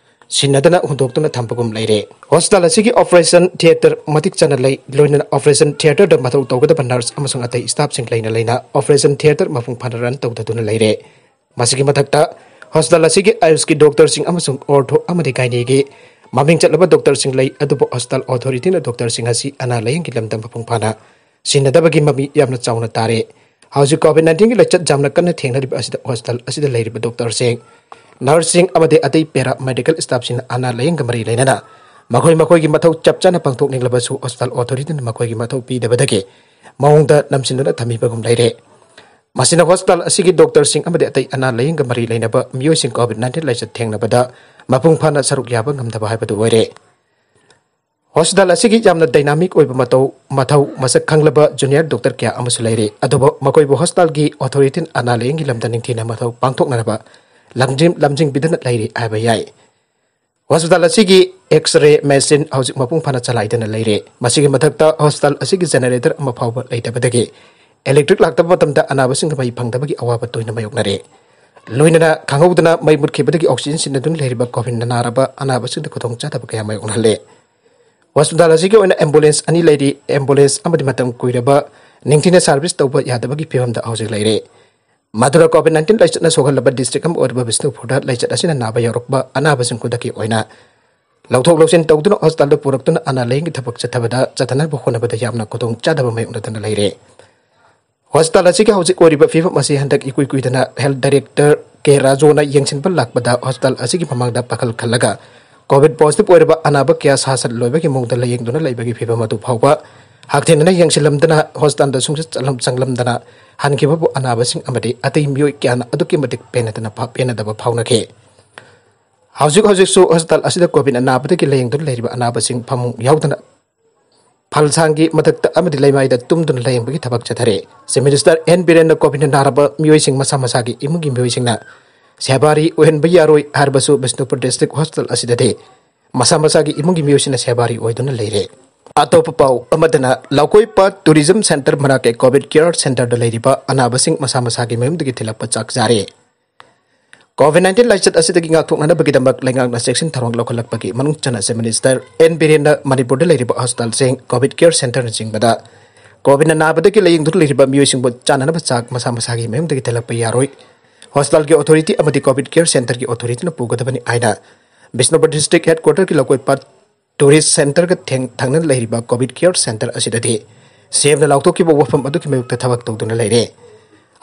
ꯁꯤꯟꯅꯗꯅ ꯍꯨꯟꯗꯣꯛꯇꯨꯅ ꯊꯝꯕꯒꯨꯝ ꯂꯩꯔꯦ꯫ ꯍꯣꯁꯄꯤꯇꯥꯜ ꯑꯁꯤꯒꯤ operation theatre ꯃꯇꯤꯛ ꯆꯥꯅ ꯂꯩ꯫ ꯂꯣꯏꯅꯅ operation theatreꯗ ꯃꯊꯧ ꯇꯧꯒꯗꯕ nurse ꯑꯃꯁꯨꯡ ꯑꯇꯩ staffꯁꯤꯡ ꯂꯩꯅ ꯂꯩꯅ operation theatre ꯃꯄꯨꯡ ꯐꯥꯅ run ꯇꯧꯗꯗꯨꯅ ꯂꯩꯔꯦ꯫ ꯃꯁꯤꯒꯤ ꯃꯊꯛꯇ ꯍꯣꯁꯄꯤꯇꯥꯜ ꯑꯁꯤꯒꯤ ꯑꯌꯨꯁꯀꯤ doctorꯁꯤꯡ ꯑꯃꯁꯨꯡ ortho ꯑꯃꯗꯤ gynaeꯒꯤ ꯃꯃꯤꯡ ꯆꯠꯂꯕ doctorꯁꯤꯡ ꯂꯩ, ꯑꯗꯨꯕꯨ ꯍꯣꯁꯄꯤꯇꯥꯜ authorityꯅ doctorꯁꯤꯡ ꯑꯁꯤ ꯑꯅꯥ ꯂꯥꯌꯦꯡꯒꯤ ꯂꯝꯗ ꯃꯄꯨꯡ ꯐꯥꯅ ꯁꯤꯟꯅꯗꯕꯒꯤ ꯃꯃꯤ ꯌꯥꯝꯅ ꯆꯥꯎꯅ ꯇꯥꯔꯦ꯫ ꯍꯧꯖꯤꯛ ꯀꯣꯚꯤꯗ ꯅꯥꯏꯟꯇꯤꯟꯒꯤ ꯂꯥꯏꯆꯠ ꯌꯥꯝꯅ ꯀꯟꯅ ꯊꯦꯡꯅꯔꯤꯕ ꯑꯁꯤꯗ ꯍꯣꯁꯄꯤꯇꯥꯜ ꯑꯁꯤꯗ ꯂꯩꯔꯤꯕ doctorꯁꯤꯡ, nurseꯁꯤꯡ ꯑꯃꯗꯤ ꯑꯇꯩ paramedical staffꯁꯤꯡꯅ ꯑꯅꯥ ꯂꯥꯌꯦꯡꯒ ꯃꯔꯤ ꯂꯩꯅꯅ ꯃꯈꯣꯏ ꯃꯈꯣꯏꯒꯤ ꯃꯊꯧ ꯆꯞ ꯆꯥꯅ ꯄꯥꯡꯊꯣꯛꯅꯤꯡꯂꯕꯁꯨ ꯍꯣꯁꯄꯤꯇꯥꯜ authorityꯅ ꯃꯈꯣꯏꯒꯤ ꯃꯊꯧ ꯄꯤꯗꯕꯗꯒꯤ ꯃꯑꯣꯡꯗ ꯅꯝꯁꯤꯟꯗꯨꯅ ꯊꯝꯕꯤꯕꯒꯨꯝ ꯂꯩꯔꯦ꯫ ꯃꯁꯤꯅ ꯍꯣꯁꯄꯤꯇꯥꯜ ꯑꯁꯤꯒꯤ doctorꯁꯤꯡ ꯑꯃꯗꯤ ꯑꯇꯩ ꯑꯅꯥ ꯂꯥꯌꯦꯡꯒ ꯃꯔꯤ ꯂꯩꯅꯕ ꯃꯤꯑꯣꯏꯁꯤꯡ ꯀꯣꯚꯤꯗ ꯅꯥꯏꯟꯇꯤꯟ ꯂꯥꯏꯆꯠ ꯊꯦꯡꯅꯕꯗ ꯃꯄꯨꯡ ꯐꯥꯅ ꯁꯔꯨꯛ ꯌꯥꯕ ꯉꯝꯗꯕ ꯍꯥꯏꯕꯗꯨ ꯑꯣꯏꯔꯦ꯫ ꯍꯣꯁꯄꯤꯇꯥꯜ ꯑꯁꯤꯒꯤ ꯌꯥꯝꯅ ꯗꯥꯏꯅꯥꯃꯤꯛ ꯑꯣꯏꯕ ꯃꯇꯧ ꯃꯊꯧ ꯃꯁꯛ ꯈꯪꯂꯕ ꯖꯨꯅꯤꯌꯔ ꯗꯣꯛꯇꯔ ꯀꯌꯥ ꯑꯃꯁꯨ ꯂꯩꯔꯤ꯫ ꯑꯗꯨꯕꯨ ꯃꯈꯣꯏꯕꯨ ꯍꯣꯁꯄꯤꯇꯥꯜꯒꯤ ꯑꯣꯊꯣꯔꯤꯇꯤꯅ ꯑꯅꯥ ꯂꯥꯌꯦꯡꯒꯤ ꯂꯝꯗ ꯅꯤꯡꯊꯤꯅ ꯃꯊꯧ ꯄꯥꯡꯊꯣꯛꯅꯅꯕ ꯂꯝꯖꯤꯡ ꯂꯝꯖꯤꯡꯕꯤꯗꯨꯅ ꯂꯩꯔꯤ ꯍꯥꯏꯕ ꯌꯥꯏ꯫ ꯍꯣꯁꯄꯤꯇꯥꯜ ꯑꯁꯤꯒꯤ X-ray machine ꯍꯧꯖꯤꯛ ꯃꯄꯨꯡ ꯐꯥꯅ ꯆꯂꯥꯏꯗꯨꯅ ꯂꯩꯔꯦ꯫ ꯃꯁꯤꯒꯤ ꯃꯊꯛꯇ ꯍꯣꯁꯄꯤꯇꯥꯜ ꯑꯁꯤꯒꯤ generator ꯑꯃ ꯐꯥꯎꯕ ꯂꯩꯇꯕꯗꯒꯤ electric ꯂꯥꯛꯇꯕ ꯃꯇꯝꯗ ꯑꯅꯥꯕꯁꯤꯡꯗ ꯃꯩ ꯐꯪꯗꯕꯒꯤ ꯑꯋꯥꯕ ꯇꯣꯏꯅ ꯃꯥꯌꯣꯛꯅꯔꯦ꯫ ꯂꯣꯏꯅꯅ ꯈꯪꯍꯧꯗꯅ ꯃꯩ ꯃꯨꯠꯈꯤꯕꯗꯒꯤ oxygen ꯁꯤꯖꯤꯟꯅꯗꯨꯅ ꯂꯩꯔꯤꯕ COVID ꯅꯥꯔꯕ ꯑꯅꯥꯕꯁꯤꯡꯗ ꯈꯨꯗꯣꯡꯆꯥꯗꯕ ꯀꯌꯥ ꯃꯥꯌꯣꯛꯅꯍꯜꯂꯦ꯫ ꯍꯣꯁꯄꯤꯇꯥꯜ ꯑꯁꯤꯒꯤ ꯑꯣꯏꯅ ambulance ꯑꯅꯤ ꯂꯩꯔꯤ꯫ Ambulance ꯑꯃꯗꯤ ꯃꯇꯝ ꯀꯨꯏꯔꯕ ꯅꯤꯡꯊꯤꯅ service ꯇꯧꯕ ꯌꯥꯗꯕꯒꯤ ꯐꯤꯕꯝꯗ ꯍꯧꯖꯤꯛ ꯂꯩꯔꯦ꯫ ꯃꯗꯨꯅ COVID nineteen ꯂꯥꯏꯆꯠꯅ ꯁꯣꯛꯍꯜꯂꯕ district ꯑꯃ ꯑꯣꯏꯔꯤꯕ ꯕꯤꯁꯅꯨꯄꯨꯔꯗ ꯂꯥꯏꯆꯠ ꯑꯁꯤꯅ ꯅꯥꯕ ꯌꯥꯎꯔꯛꯄ ꯑꯅꯥꯕꯁꯤꯡ ꯈꯨꯗꯛꯀꯤ ꯑꯣꯏꯅ ꯂꯧꯊꯣꯛ ꯂꯧꯁꯤꯟ ꯇꯧꯗꯨꯅ ꯍꯣꯁꯄꯤꯇꯥꯜꯗ ꯄꯨꯔꯛꯇꯨꯅ ꯑꯅꯥ ꯂꯥꯌꯦꯡꯒꯤ ꯊꯕꯛ ꯆꯠꯊꯕꯗ ꯆꯠꯊꯅꯕ ꯍꯣꯠꯅꯕꯗ ꯌꯥꯝꯅ ꯈꯨꯗꯣꯡ ꯆꯥꯗꯕ ꯃꯥꯌꯣꯛꯅꯗꯨꯅ ꯂꯩꯔꯦ꯫ ꯍꯣꯁꯄꯤꯇꯥꯜ ꯑꯁꯤꯒꯤ ꯍꯧꯖꯤꯛ ꯑꯣꯏꯔꯤꯕ ꯐꯤꯕꯝ ꯑꯁꯤ ꯍꯟꯗꯛ ꯏꯀꯨꯏ ꯀꯨꯏꯗꯅ health director ꯀꯦ ꯔꯥꯖꯨꯅ ꯌꯦꯡꯁꯤꯟꯕ ꯂꯥꯛꯄꯗ ꯍꯣꯁꯄꯤꯇꯥꯜ ꯑꯁꯤꯒꯤ ꯃꯃꯥꯡꯗ ꯄꯥꯈꯜ ꯈꯜꯂꯒ COVID positive ꯑꯣꯏꯔꯕ ꯑꯅꯥꯕ ꯀꯌꯥ ꯁꯥ ꯁꯟ ꯂꯣꯏꯕꯒꯤ ꯃꯑꯣꯡꯗ ꯂꯥꯌꯦꯡꯗꯨꯅ ꯂꯩꯕꯒꯤ ꯐꯤꯕꯝ ꯑꯗꯨ ꯐꯥꯎꯕ ꯍꯛꯊꯦꯡꯅꯅ ꯌꯦꯡꯁꯤꯜꯂꯝꯗꯅ ꯍꯣꯁꯄꯤꯇꯥꯜꯗ ꯁꯨꯡꯆꯠ ꯆꯠꯂꯝ-, ꯆꯪꯂꯝꯗꯅ ꯍꯟꯈꯤꯕꯕꯨ ꯑꯅꯥꯕꯁꯤꯡ ꯑꯃꯗꯤ ꯑꯇꯩ ꯃꯤꯑꯣꯏ ꯀꯌꯥꯅ ꯑꯗꯨꯛꯀꯤ ꯃꯇꯤꯛ ꯄꯦꯟꯅꯗꯅ ꯐ-, ꯄꯦꯟꯅꯗꯕ ꯐꯥꯎꯅꯈꯤ꯫ ꯍꯧꯖꯤꯛ ꯍꯧꯖꯤꯛꯁꯨ ꯍꯣꯁꯄꯤꯇꯥꯜ ꯑꯁꯤꯗ COVID ꯑꯅꯥꯕꯗꯒꯤ ꯂꯥꯌꯦꯡꯗꯨꯅ ꯂꯩꯔꯤꯕ ꯑꯅꯥꯕꯁꯤꯡ ꯐꯃꯨꯡ ꯌꯥꯎꯗꯅ ꯐꯜꯁꯥꯡꯒꯤ ꯃꯊꯛꯇ ꯑꯃꯗꯤ ꯂꯩꯃꯥꯏꯗ ꯇꯨꯝꯗꯨꯅ ꯂꯥꯌꯦꯡꯕꯒꯤ ꯊꯕꯛ ꯆꯠꯊꯔꯦ꯫ Chief Minister ꯑꯦꯟ ꯕꯤꯔꯦꯟꯅ COVID ꯅꯥꯔꯕ ꯃꯤꯑꯣꯏꯁꯤꯡ ꯃꯁꯥ ꯃꯁꯥꯒꯤ ꯏꯃꯨꯡꯒꯤ ꯃꯤꯑꯣꯏꯁꯤꯡꯅ ꯁꯦꯕꯥꯔꯤ ꯑꯣꯏꯍꯟꯕ ꯌꯥꯔꯣꯏ ꯍꯥꯏꯔꯕꯁꯨ ꯕꯤꯁꯅꯨꯄꯨꯔ district hospital ꯑꯁꯤꯗꯗꯤ ꯃꯁꯥ ꯃꯁꯥꯒꯤ ꯏꯃꯨꯡꯒꯤ ꯃꯤꯑꯣꯏꯁꯤꯡꯅ ꯁꯦꯕꯥꯔꯤ ꯑꯣꯏꯗꯨꯅ ꯂꯩꯔꯦ꯫ ꯑꯇꯣꯞꯄ ꯄꯥꯎ ꯑꯃꯗꯅ ꯂꯧꯀꯣꯏ ꯄꯥꯠ tourism centre ꯃꯅꯥꯛꯀꯤ COVID care centreꯗ ꯂꯩꯔꯤꯕ ꯑꯅꯥꯕꯁꯤꯡ ꯃꯁꯥ ꯃꯁꯥꯒꯤ ꯃꯌꯨꯝꯗꯒꯤ ꯊꯤꯜꯂꯛꯄ ꯆꯥꯛ ꯆꯥꯔꯦ꯫ COVID nineteen ꯂꯥꯏꯆꯠ ꯑꯁꯤꯗꯒꯤ ꯉꯥꯛꯊꯣꯛꯅꯅꯕꯒꯤꯗꯃꯛ ꯂꯩꯉꯥꯛꯅ ꯆꯦꯛꯁꯤꯟ ꯊꯧꯔꯥꯡ ꯂꯧꯈꯠꯂꯛꯄꯒꯤ ꯃꯅꯨꯡ ꯆꯟꯅ Chief Minister ꯑꯦꯟ ꯕꯤꯔꯦꯟꯅ ꯃꯅꯤꯄꯨꯔꯗ ꯂꯩꯔꯤꯕ ꯍꯣꯁꯄꯤꯇꯥꯜꯁꯤꯡ, COVID care centreꯅꯆꯤꯡꯕꯗ COVID ꯅꯥꯕꯗꯒꯤ ꯂꯥꯌꯦꯡꯗꯨꯅ ꯂꯩꯔꯤꯕ ꯃꯤꯑꯣꯏꯁꯤꯡꯕꯨ ꯆꯥꯅꯅꯕ ꯆꯥꯛ ꯃꯁꯥ ꯃꯁꯥꯒꯤ ꯃꯌꯨꯝꯗꯒꯤ ꯊꯤꯜꯂꯛꯄ ꯌꯥꯔꯣꯏ꯫ ꯍꯣꯁꯄꯤꯇꯥꯜꯒꯤ ꯑꯣꯊꯣꯔꯤꯇꯤ ꯑꯃꯗꯤ COVID care centreꯒꯤ ꯑꯣꯊꯣꯔꯤꯇꯤꯅ ꯄꯨꯒꯗꯕꯅꯤ ꯍꯥꯏꯅ ꯕꯤꯁꯅꯨꯄꯨꯔ district headquarterꯒꯤ ꯂꯧꯀꯣꯏ ꯄꯥꯠ tourist centreꯒ ꯊꯦꯡ-, ꯊꯪꯅꯅ ꯂꯩꯔꯤꯕ COVID care centre ꯑꯁꯤꯗꯗꯤ ꯁꯦꯝꯅ ꯂꯥꯎꯊꯣꯛꯈꯤꯕ ꯋꯥꯐꯝ ꯑꯗꯨꯒꯤ ꯃꯥꯌꯣꯛꯇ ꯊꯕꯛ ꯇꯧꯗꯨꯅ ꯂꯩꯔꯦ꯫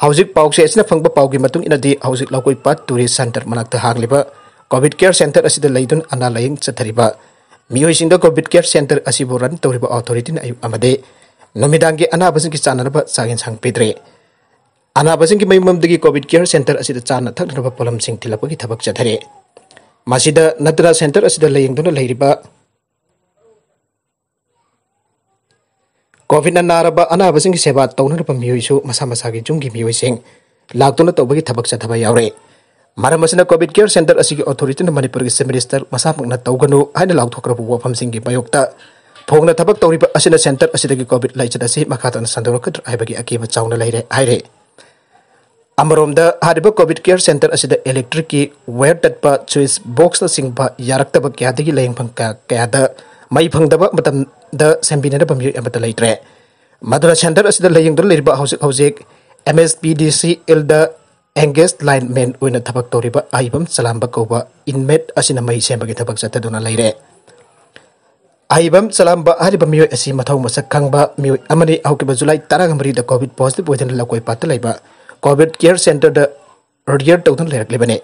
ꯍꯧꯖꯤꯛ ꯄꯥꯎꯆꯦ ꯑꯁꯤꯅ ꯐꯪꯕ ꯄꯥꯎꯒꯤ ꯃꯇꯨꯡ ꯏꯟꯅꯗꯤ ꯍꯧꯖꯤꯛ ꯂꯧꯀꯣꯏ ꯄꯥꯠ tourist centre ꯃꯅꯥꯛꯇ ꯍꯥꯡꯂꯤꯕ COVID care centre ꯑꯁꯤꯗ ꯂꯩꯗꯨꯅ ꯑꯅꯥ ꯂꯥꯌꯦꯡ ꯆꯠꯊꯔꯤꯕ ꯃꯤꯑꯣꯏꯁꯤꯡꯗ COVID care centre ꯑꯁꯤꯕꯨ run ꯇꯧꯔꯤꯕ ꯑꯣꯊꯣꯔꯤꯇꯤꯅ ꯑꯌꯨꯛ ꯑꯃꯗꯤ ꯅꯨꯃꯤꯗꯥꯡꯒꯤ ꯑꯅꯥꯕꯁꯤꯡꯒꯤ ꯆꯥꯅꯅꯕ ꯆꯥꯛ ꯌꯦꯟꯁꯥꯡ ꯄꯤꯗ꯭ꯔꯦ꯫ ꯑꯅꯥꯕꯁꯤꯡꯒꯤ ꯃꯌꯨꯝ ꯃꯌꯨꯝꯗꯒꯤ COVID care centre ꯑꯁꯤꯗ ꯆꯥꯅ ꯊꯛꯅꯅꯕ ꯄꯣꯠꯂꯝꯁꯤꯡ ꯊꯤꯜꯂꯛꯄꯒꯤ ꯊꯕꯛ ꯆꯠꯊꯔꯦ꯫ ꯃꯁꯤꯗ ꯅꯠꯇꯅ ꯁꯦꯟꯇꯔ ꯑꯁꯤꯗ ꯂꯥꯌꯦꯡꯗꯨꯅ ꯂꯩꯔꯤꯕ ꯀꯣꯚꯤꯗꯅ ꯅꯥꯔꯕ ꯑꯅꯥꯕꯁꯤꯡꯒꯤ ꯁꯦꯕꯥ ꯇꯧꯅꯅꯕ ꯃꯤꯑꯣꯏꯁꯨ ꯃꯁꯥ ꯃꯁꯥꯒꯤ ꯌꯨꯝꯒꯤ ꯃꯤꯑꯣꯏꯁꯤꯡ ꯂꯥꯛꯇꯨꯅ ꯇꯧꯕꯒꯤ ꯊꯕꯛ ꯆꯠꯊꯕ ꯌꯥꯎꯔꯦ꯫ ꯃꯔꯝ ꯑꯁꯤꯅ ꯀꯣꯚꯤꯗ ꯀꯦꯌꯔ ꯁꯦꯟꯇꯔ ꯑꯁꯤꯒꯤ ꯑꯣꯊꯣꯔꯤꯇꯤꯅ ꯃꯅꯤꯄꯨꯔꯒꯤ ꯆꯤꯐ ꯃꯤꯅꯤꯁꯇꯔ ꯃꯁꯥꯃꯛꯅ ꯇꯧꯒꯅꯨ ꯍꯥꯏꯅ ꯂꯥꯎꯊꯣꯛꯈ꯭ꯔꯕ ꯋꯥꯐꯝꯁꯤꯡꯒꯤ ꯃꯥꯌꯣꯛꯇ ꯐꯣꯡꯅ ꯊꯕꯛ ꯇꯧꯔꯤꯕ ꯑꯁꯤꯅ ꯁꯦꯟꯇꯔ ꯑꯁꯤꯗꯒꯤ ꯀꯣꯚꯤꯗ ꯂꯥꯏꯆꯠ ꯑꯁꯤ ꯃꯈꯥ ꯇꯥꯅ ꯁꯟꯗꯣꯔꯛꯀꯗ꯭ꯔꯥ ꯍꯥꯏꯕꯒꯤ ꯑꯀꯤꯕ ꯆꯥꯎꯅ ꯂꯩꯔꯦ ꯍꯥꯏꯔꯦ꯫ ꯑꯃꯔꯣꯝꯗ ꯍꯥꯏꯔꯤꯕ ꯀꯣꯚꯤꯗ ꯀꯦꯌꯔ ꯁꯦꯟꯇꯔ ꯑꯁꯤꯗ ꯏꯂꯦꯛꯇ꯭ꯔꯤꯛꯀꯤ ꯋꯥꯌꯔ ꯇꯠꯄ, ꯁ꯭ꯋꯤꯆ ꯕꯣꯛꯁꯅꯆꯤꯡꯕ ꯌꯥꯔꯛꯇꯕ ꯀꯌꯥꯗꯒꯤ ꯂꯥꯌꯦꯡꯐꯝ ꯀꯌꯥ ꯀꯌꯥꯗ ꯃꯩ ꯐꯪꯗꯕ ꯃꯇꯝꯗ ꯁꯦꯝꯕꯤꯅꯅꯕ ꯃꯤꯑꯣꯏ ꯑꯃꯠꯇ ꯂꯩꯇ꯭ꯔꯦ꯫ ꯃꯗꯨꯅ ꯁꯦꯟꯇꯔ ꯑꯁꯤꯗ ꯂꯥꯌꯦꯡꯗꯨꯅ ꯂꯩꯔꯤꯕ ꯍꯧꯖꯤꯛ ꯍꯧꯖꯤꯛ ꯑꯦꯝ ꯑꯦꯁ ꯄꯤ ꯗꯤ ꯁꯤ ꯑꯦꯜꯗ ꯑꯦꯡꯒꯦꯖ ꯂꯥꯏꯟꯃꯦꯟ ꯑꯣꯏꯅ ꯊꯕꯛ ꯇꯧꯔꯤꯕ ꯑꯍꯩꯕꯝ ꯆꯂꯥꯝꯕ ꯀꯧꯕ ꯏꯟꯃꯦꯠ ꯑꯁꯤꯅ ꯃꯩ ꯁꯦꯝꯕꯒꯤ ꯊꯕꯛ ꯆꯠꯊꯗꯨꯅ ꯂꯩꯔꯦ꯫ ꯑꯍꯩꯕꯝ ꯆꯂꯥꯝꯕ ꯍꯥꯏꯔꯤꯕ ꯃꯤꯑꯣꯏ ꯑꯁꯤ ꯃꯊꯧ ꯃꯁꯛ ꯈꯪꯕ ꯃꯤꯑꯣꯏ ꯑꯃꯅꯤ꯫ ꯍꯧꯈꯤꯕ ꯖꯨꯂꯥꯏ ꯇꯔꯥꯃꯔꯤꯗ ꯀꯣꯚꯤꯗ ꯄꯣꯖꯤꯇꯤꯚ ꯑꯣꯏꯗꯨꯅ ꯂꯧꯀꯣꯏꯄꯥꯠꯇ ꯂꯩꯕ ꯀꯣꯚꯤꯗ ꯀꯦꯌꯔ ꯁꯦꯟꯇꯔꯗ ꯔꯤꯌꯔ ꯇꯧꯗꯨꯅ ꯂꯩꯔꯛꯂꯤꯕꯅꯤ꯫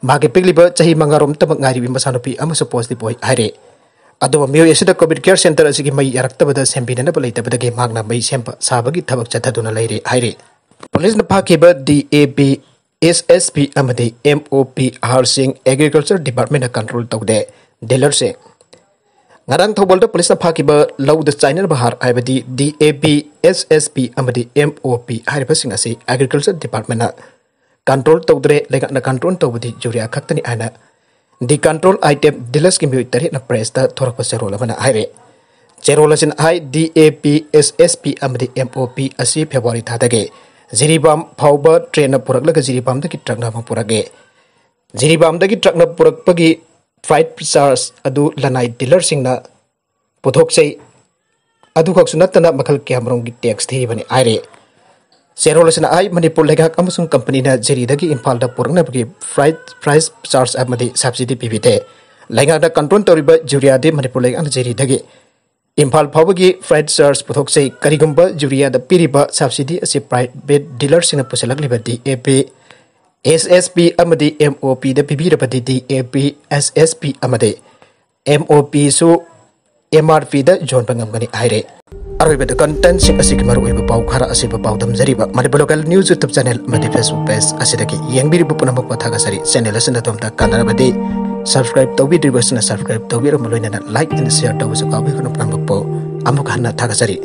ꯃꯍꯥꯛꯀꯤ ꯄꯤꯛꯂꯤꯕ ꯆꯍꯤ ꯃꯉꯥꯔꯣꯝꯇꯃꯛ ꯉꯥꯏꯔꯤꯕꯤ ꯃꯆꯥꯅꯨꯄꯤ ꯑꯃꯁꯨ ꯄꯣꯖꯤꯇꯤꯚ ꯑꯣꯏ ꯍꯥꯏꯔꯤ꯫ ꯑꯗꯨꯕꯨ ꯃꯤꯑꯣꯏ ꯑꯁꯤꯗ ꯀꯣꯚꯤꯗ ꯀꯦꯌꯔ ꯁꯦꯟꯇꯔ ꯑꯁꯤꯒꯤ ꯃꯩ ꯌꯥꯔꯛꯇꯕꯗ ꯁꯦꯝꯕꯤꯅꯅꯕ ꯂꯩꯇꯕꯗꯒꯤ ꯃꯍꯥꯛꯅ ꯃꯩ ꯁꯦꯝꯕ ꯁꯥꯕꯒꯤ ꯊꯕꯛ ꯆꯠꯊꯗꯨꯅ ꯂꯩꯔꯤ ꯍꯥꯏꯔꯤ꯫ ꯄꯨꯂꯤꯁꯅ ꯐꯥꯈꯤꯕ ꯗꯤ ꯑꯦ ꯄꯤ, ꯑꯦꯁ ꯑꯦꯁ ꯄꯤ ꯑꯃꯗꯤ ꯑꯦꯝ ꯑꯣ ꯄꯤ ꯑꯍꯥꯔꯁꯤꯡ ꯑꯦꯒ꯭ꯔꯤꯀꯜꯆꯔ ꯗꯤꯄꯥꯔꯠꯃꯦꯟꯅ ꯀꯟꯇ꯭ꯔꯣꯜ ꯇꯧꯗꯦ, ꯗꯤꯂꯔꯁꯤꯡ꯫ ꯉꯔꯥꯡ ꯊꯧꯕꯥꯜꯗ ꯄꯨꯂꯤꯁꯅ ꯐꯥꯈꯤꯕ ꯂꯧꯗ ꯆꯥꯏꯅꯅꯕ ꯍꯥꯔ ꯍꯥꯏꯕꯗꯤ ꯗꯤ ꯑꯦ ꯄꯤ, ꯑꯦꯁ ꯑꯦꯁ ꯄꯤ ꯑꯃꯗꯤ ꯑꯦꯝ ꯑꯣ ꯄꯤ ꯍꯥꯏꯔꯤꯕꯁꯤꯡ ꯑꯁꯤ ꯑꯦꯒ꯭ꯔꯤꯀꯜꯆꯔ ꯗꯤꯄꯥꯔꯠꯃꯦꯟꯅ ꯀꯟꯇ꯭ꯔꯣꯜ ꯇꯧꯗ꯭ꯔꯦ, ꯂꯩꯉꯥꯛꯅ ꯀꯟꯇ꯭ꯔꯣꯜ ꯇꯧꯕꯗꯤ ꯌꯨꯔꯤꯌꯥ ꯈꯛꯇꯅꯤ ꯍꯥꯏꯅ ꯗꯤ ꯀꯟꯇ꯭ꯔꯣꯜ ꯑꯥꯏꯇꯦꯝ ꯗꯤꯂꯔꯁꯀꯤ ꯃꯤꯑꯣꯏ ꯇꯔꯦꯠꯅ ꯄ꯭ꯔꯦꯁꯇ ꯊꯣꯔꯛꯄ ꯆꯦꯔꯣꯜ ꯑꯃꯅ ꯍꯥꯏꯔꯦ꯫ ꯆꯦꯔꯣꯜ ꯑꯁꯤꯅ ꯍꯥꯏ, ꯗꯤ ꯑꯦ ꯄꯤ, ꯑꯦꯁ ꯑꯦꯁ ꯄꯤ ꯑꯃꯗꯤ ꯑꯦꯝ ꯑꯣ ꯄꯤ ꯑꯁꯤ ꯐꯦꯕ꯭ꯔꯨꯋꯥꯔꯤ ꯊꯥꯗꯒꯤ ꯖꯤꯔꯤꯕꯥꯝ ꯐꯥꯎꯕ ꯇ꯭ꯔꯦꯟꯅ ꯄꯨꯔꯛꯂꯒ ꯖꯤꯔꯤꯕꯥꯝꯗꯒꯤ ꯇ꯭ꯔꯛꯅ ꯑꯃꯨꯛ ꯄꯨꯔꯛꯑꯦ꯫ ꯖꯤꯔꯤꯕꯥꯝꯗꯒꯤ ꯇ꯭ꯔꯛꯅ ꯄꯨꯔꯛꯄꯒꯤ ꯐ꯭ꯔꯥꯏꯠ ꯆꯥꯔꯖ ꯑꯗꯨ ꯂꯅꯥꯏ ꯗꯤꯂꯔꯁꯤꯡꯅ ꯄꯨꯊꯣꯛꯆꯩ꯫ ꯑꯗꯨꯈꯛꯁꯨ ꯅꯠꯇꯅ ꯃꯈꯜ ꯀꯌꯥꯃꯔꯨꯝꯒꯤ ꯇꯦꯛꯁ ꯊꯤꯔꯤꯕꯅꯤ ꯍꯥꯏꯔꯤ꯫ ꯆꯦꯔꯣꯜ ꯑꯁꯤꯅ ꯍꯥꯏ, ꯃꯅꯤꯄꯨꯔ ꯂꯩꯉꯥꯛ ꯑꯃꯁꯨꯡ ꯀꯝꯄꯅꯤꯅ ꯖꯤꯔꯤꯗꯒꯤ ꯏꯝꯐꯥꯜꯗ ꯄꯨꯔꯛꯅꯕꯒꯤ ꯐ꯭ꯔꯥꯏꯠ, ꯐ꯭ꯔꯥꯏꯠ ꯆꯥꯔꯖ ꯑꯃꯗꯤ ꯁꯕꯁꯤꯗꯤ ꯄꯤꯕꯤꯗꯦ꯫ ꯂꯩꯉꯥꯛꯅ ꯀꯟꯇ꯭ꯔꯣꯜ ꯇꯧꯔꯤꯕ ꯌꯨꯔꯤꯌꯥꯗꯤ ꯃꯅꯤꯄꯨꯔ ꯂꯩꯉꯥꯛꯅ ꯖꯤꯔꯤꯗꯒꯤ ꯏꯝꯐꯥꯜ ꯐꯥꯎꯕꯒꯤ ꯐ꯭ꯔꯥꯏꯠ ꯆꯥꯔꯖ ꯄꯨꯊꯣꯛꯆꯩ꯫ ꯀꯔꯤꯒꯨꯝꯕ ꯌꯨꯔꯤꯌꯥꯗ ꯄꯤꯔꯤꯕ ꯁꯕꯁꯤꯗꯤ ꯑꯁꯤ ꯄ꯭ꯔꯥꯏꯚꯦꯠ ꯗꯤꯂꯔꯁꯤꯡꯅ ꯄꯨꯁꯤꯜꯂꯛꯂꯤꯕ ꯗꯤ ꯑꯦ ꯄꯤ, ꯑꯦꯁ ꯑꯦꯁ ꯄꯤ ꯑꯃꯗꯤ ꯑꯦꯝ ꯑꯣ ꯄꯤꯗ ꯄꯤꯕꯤꯔꯕꯗꯤ ꯗꯤ ꯑꯦ ꯄꯤ, ꯑꯦꯁ ꯑꯦꯁ ꯄꯤ ꯑꯃꯗꯤ ꯑꯦꯝ ꯑꯣ ꯄꯤꯁꯨ ꯑꯦꯝ ꯑꯥꯔ ꯄꯤꯗ ꯌꯣꯟꯕ ꯉꯝꯒꯅꯤ ꯍꯥꯏꯔꯦ꯫ ꯑꯔꯣꯏꯕꯗ ꯀꯟꯇꯦꯟꯁꯤꯡ ꯑꯁꯤꯒꯤ ꯃꯔꯨꯑꯣꯏꯕ ꯄꯥꯎ ꯈꯔ ꯑꯁꯤꯕꯨ ꯄꯥꯎꯗꯝꯖꯔꯤꯕ Manipur local news YouTube channel ꯑꯃꯗꯤ ꯐꯦꯁꯕꯨꯛ ꯄꯦꯖ ꯑꯁꯤꯗꯒꯤ ꯌꯦꯡꯕꯤꯔꯤꯕ ꯄꯨꯝꯅꯃꯛꯄꯨ ꯊꯥꯒꯠꯆꯔꯤ꯫ ꯆꯦꯅꯦꯜ ꯑꯁꯤꯅ ꯑꯗꯣꯝꯗ ꯀꯥꯟꯅꯔꯕꯗꯤ Subscribe ꯇꯧꯕꯤꯗ꯭ꯔꯤꯕꯁꯤꯅ subscribe ꯇꯧꯕꯤꯔꯝꯕ ꯂꯣꯏꯅꯅ like and share ꯇꯧꯕꯁꯨ ꯀꯥꯎꯕꯤꯒꯅꯨ꯫ ꯄꯨꯝꯅꯃꯛꯄꯨ ꯑꯃꯨꯛ ꯍꯟꯅ ꯊꯥꯒꯠꯆꯔꯤ꯫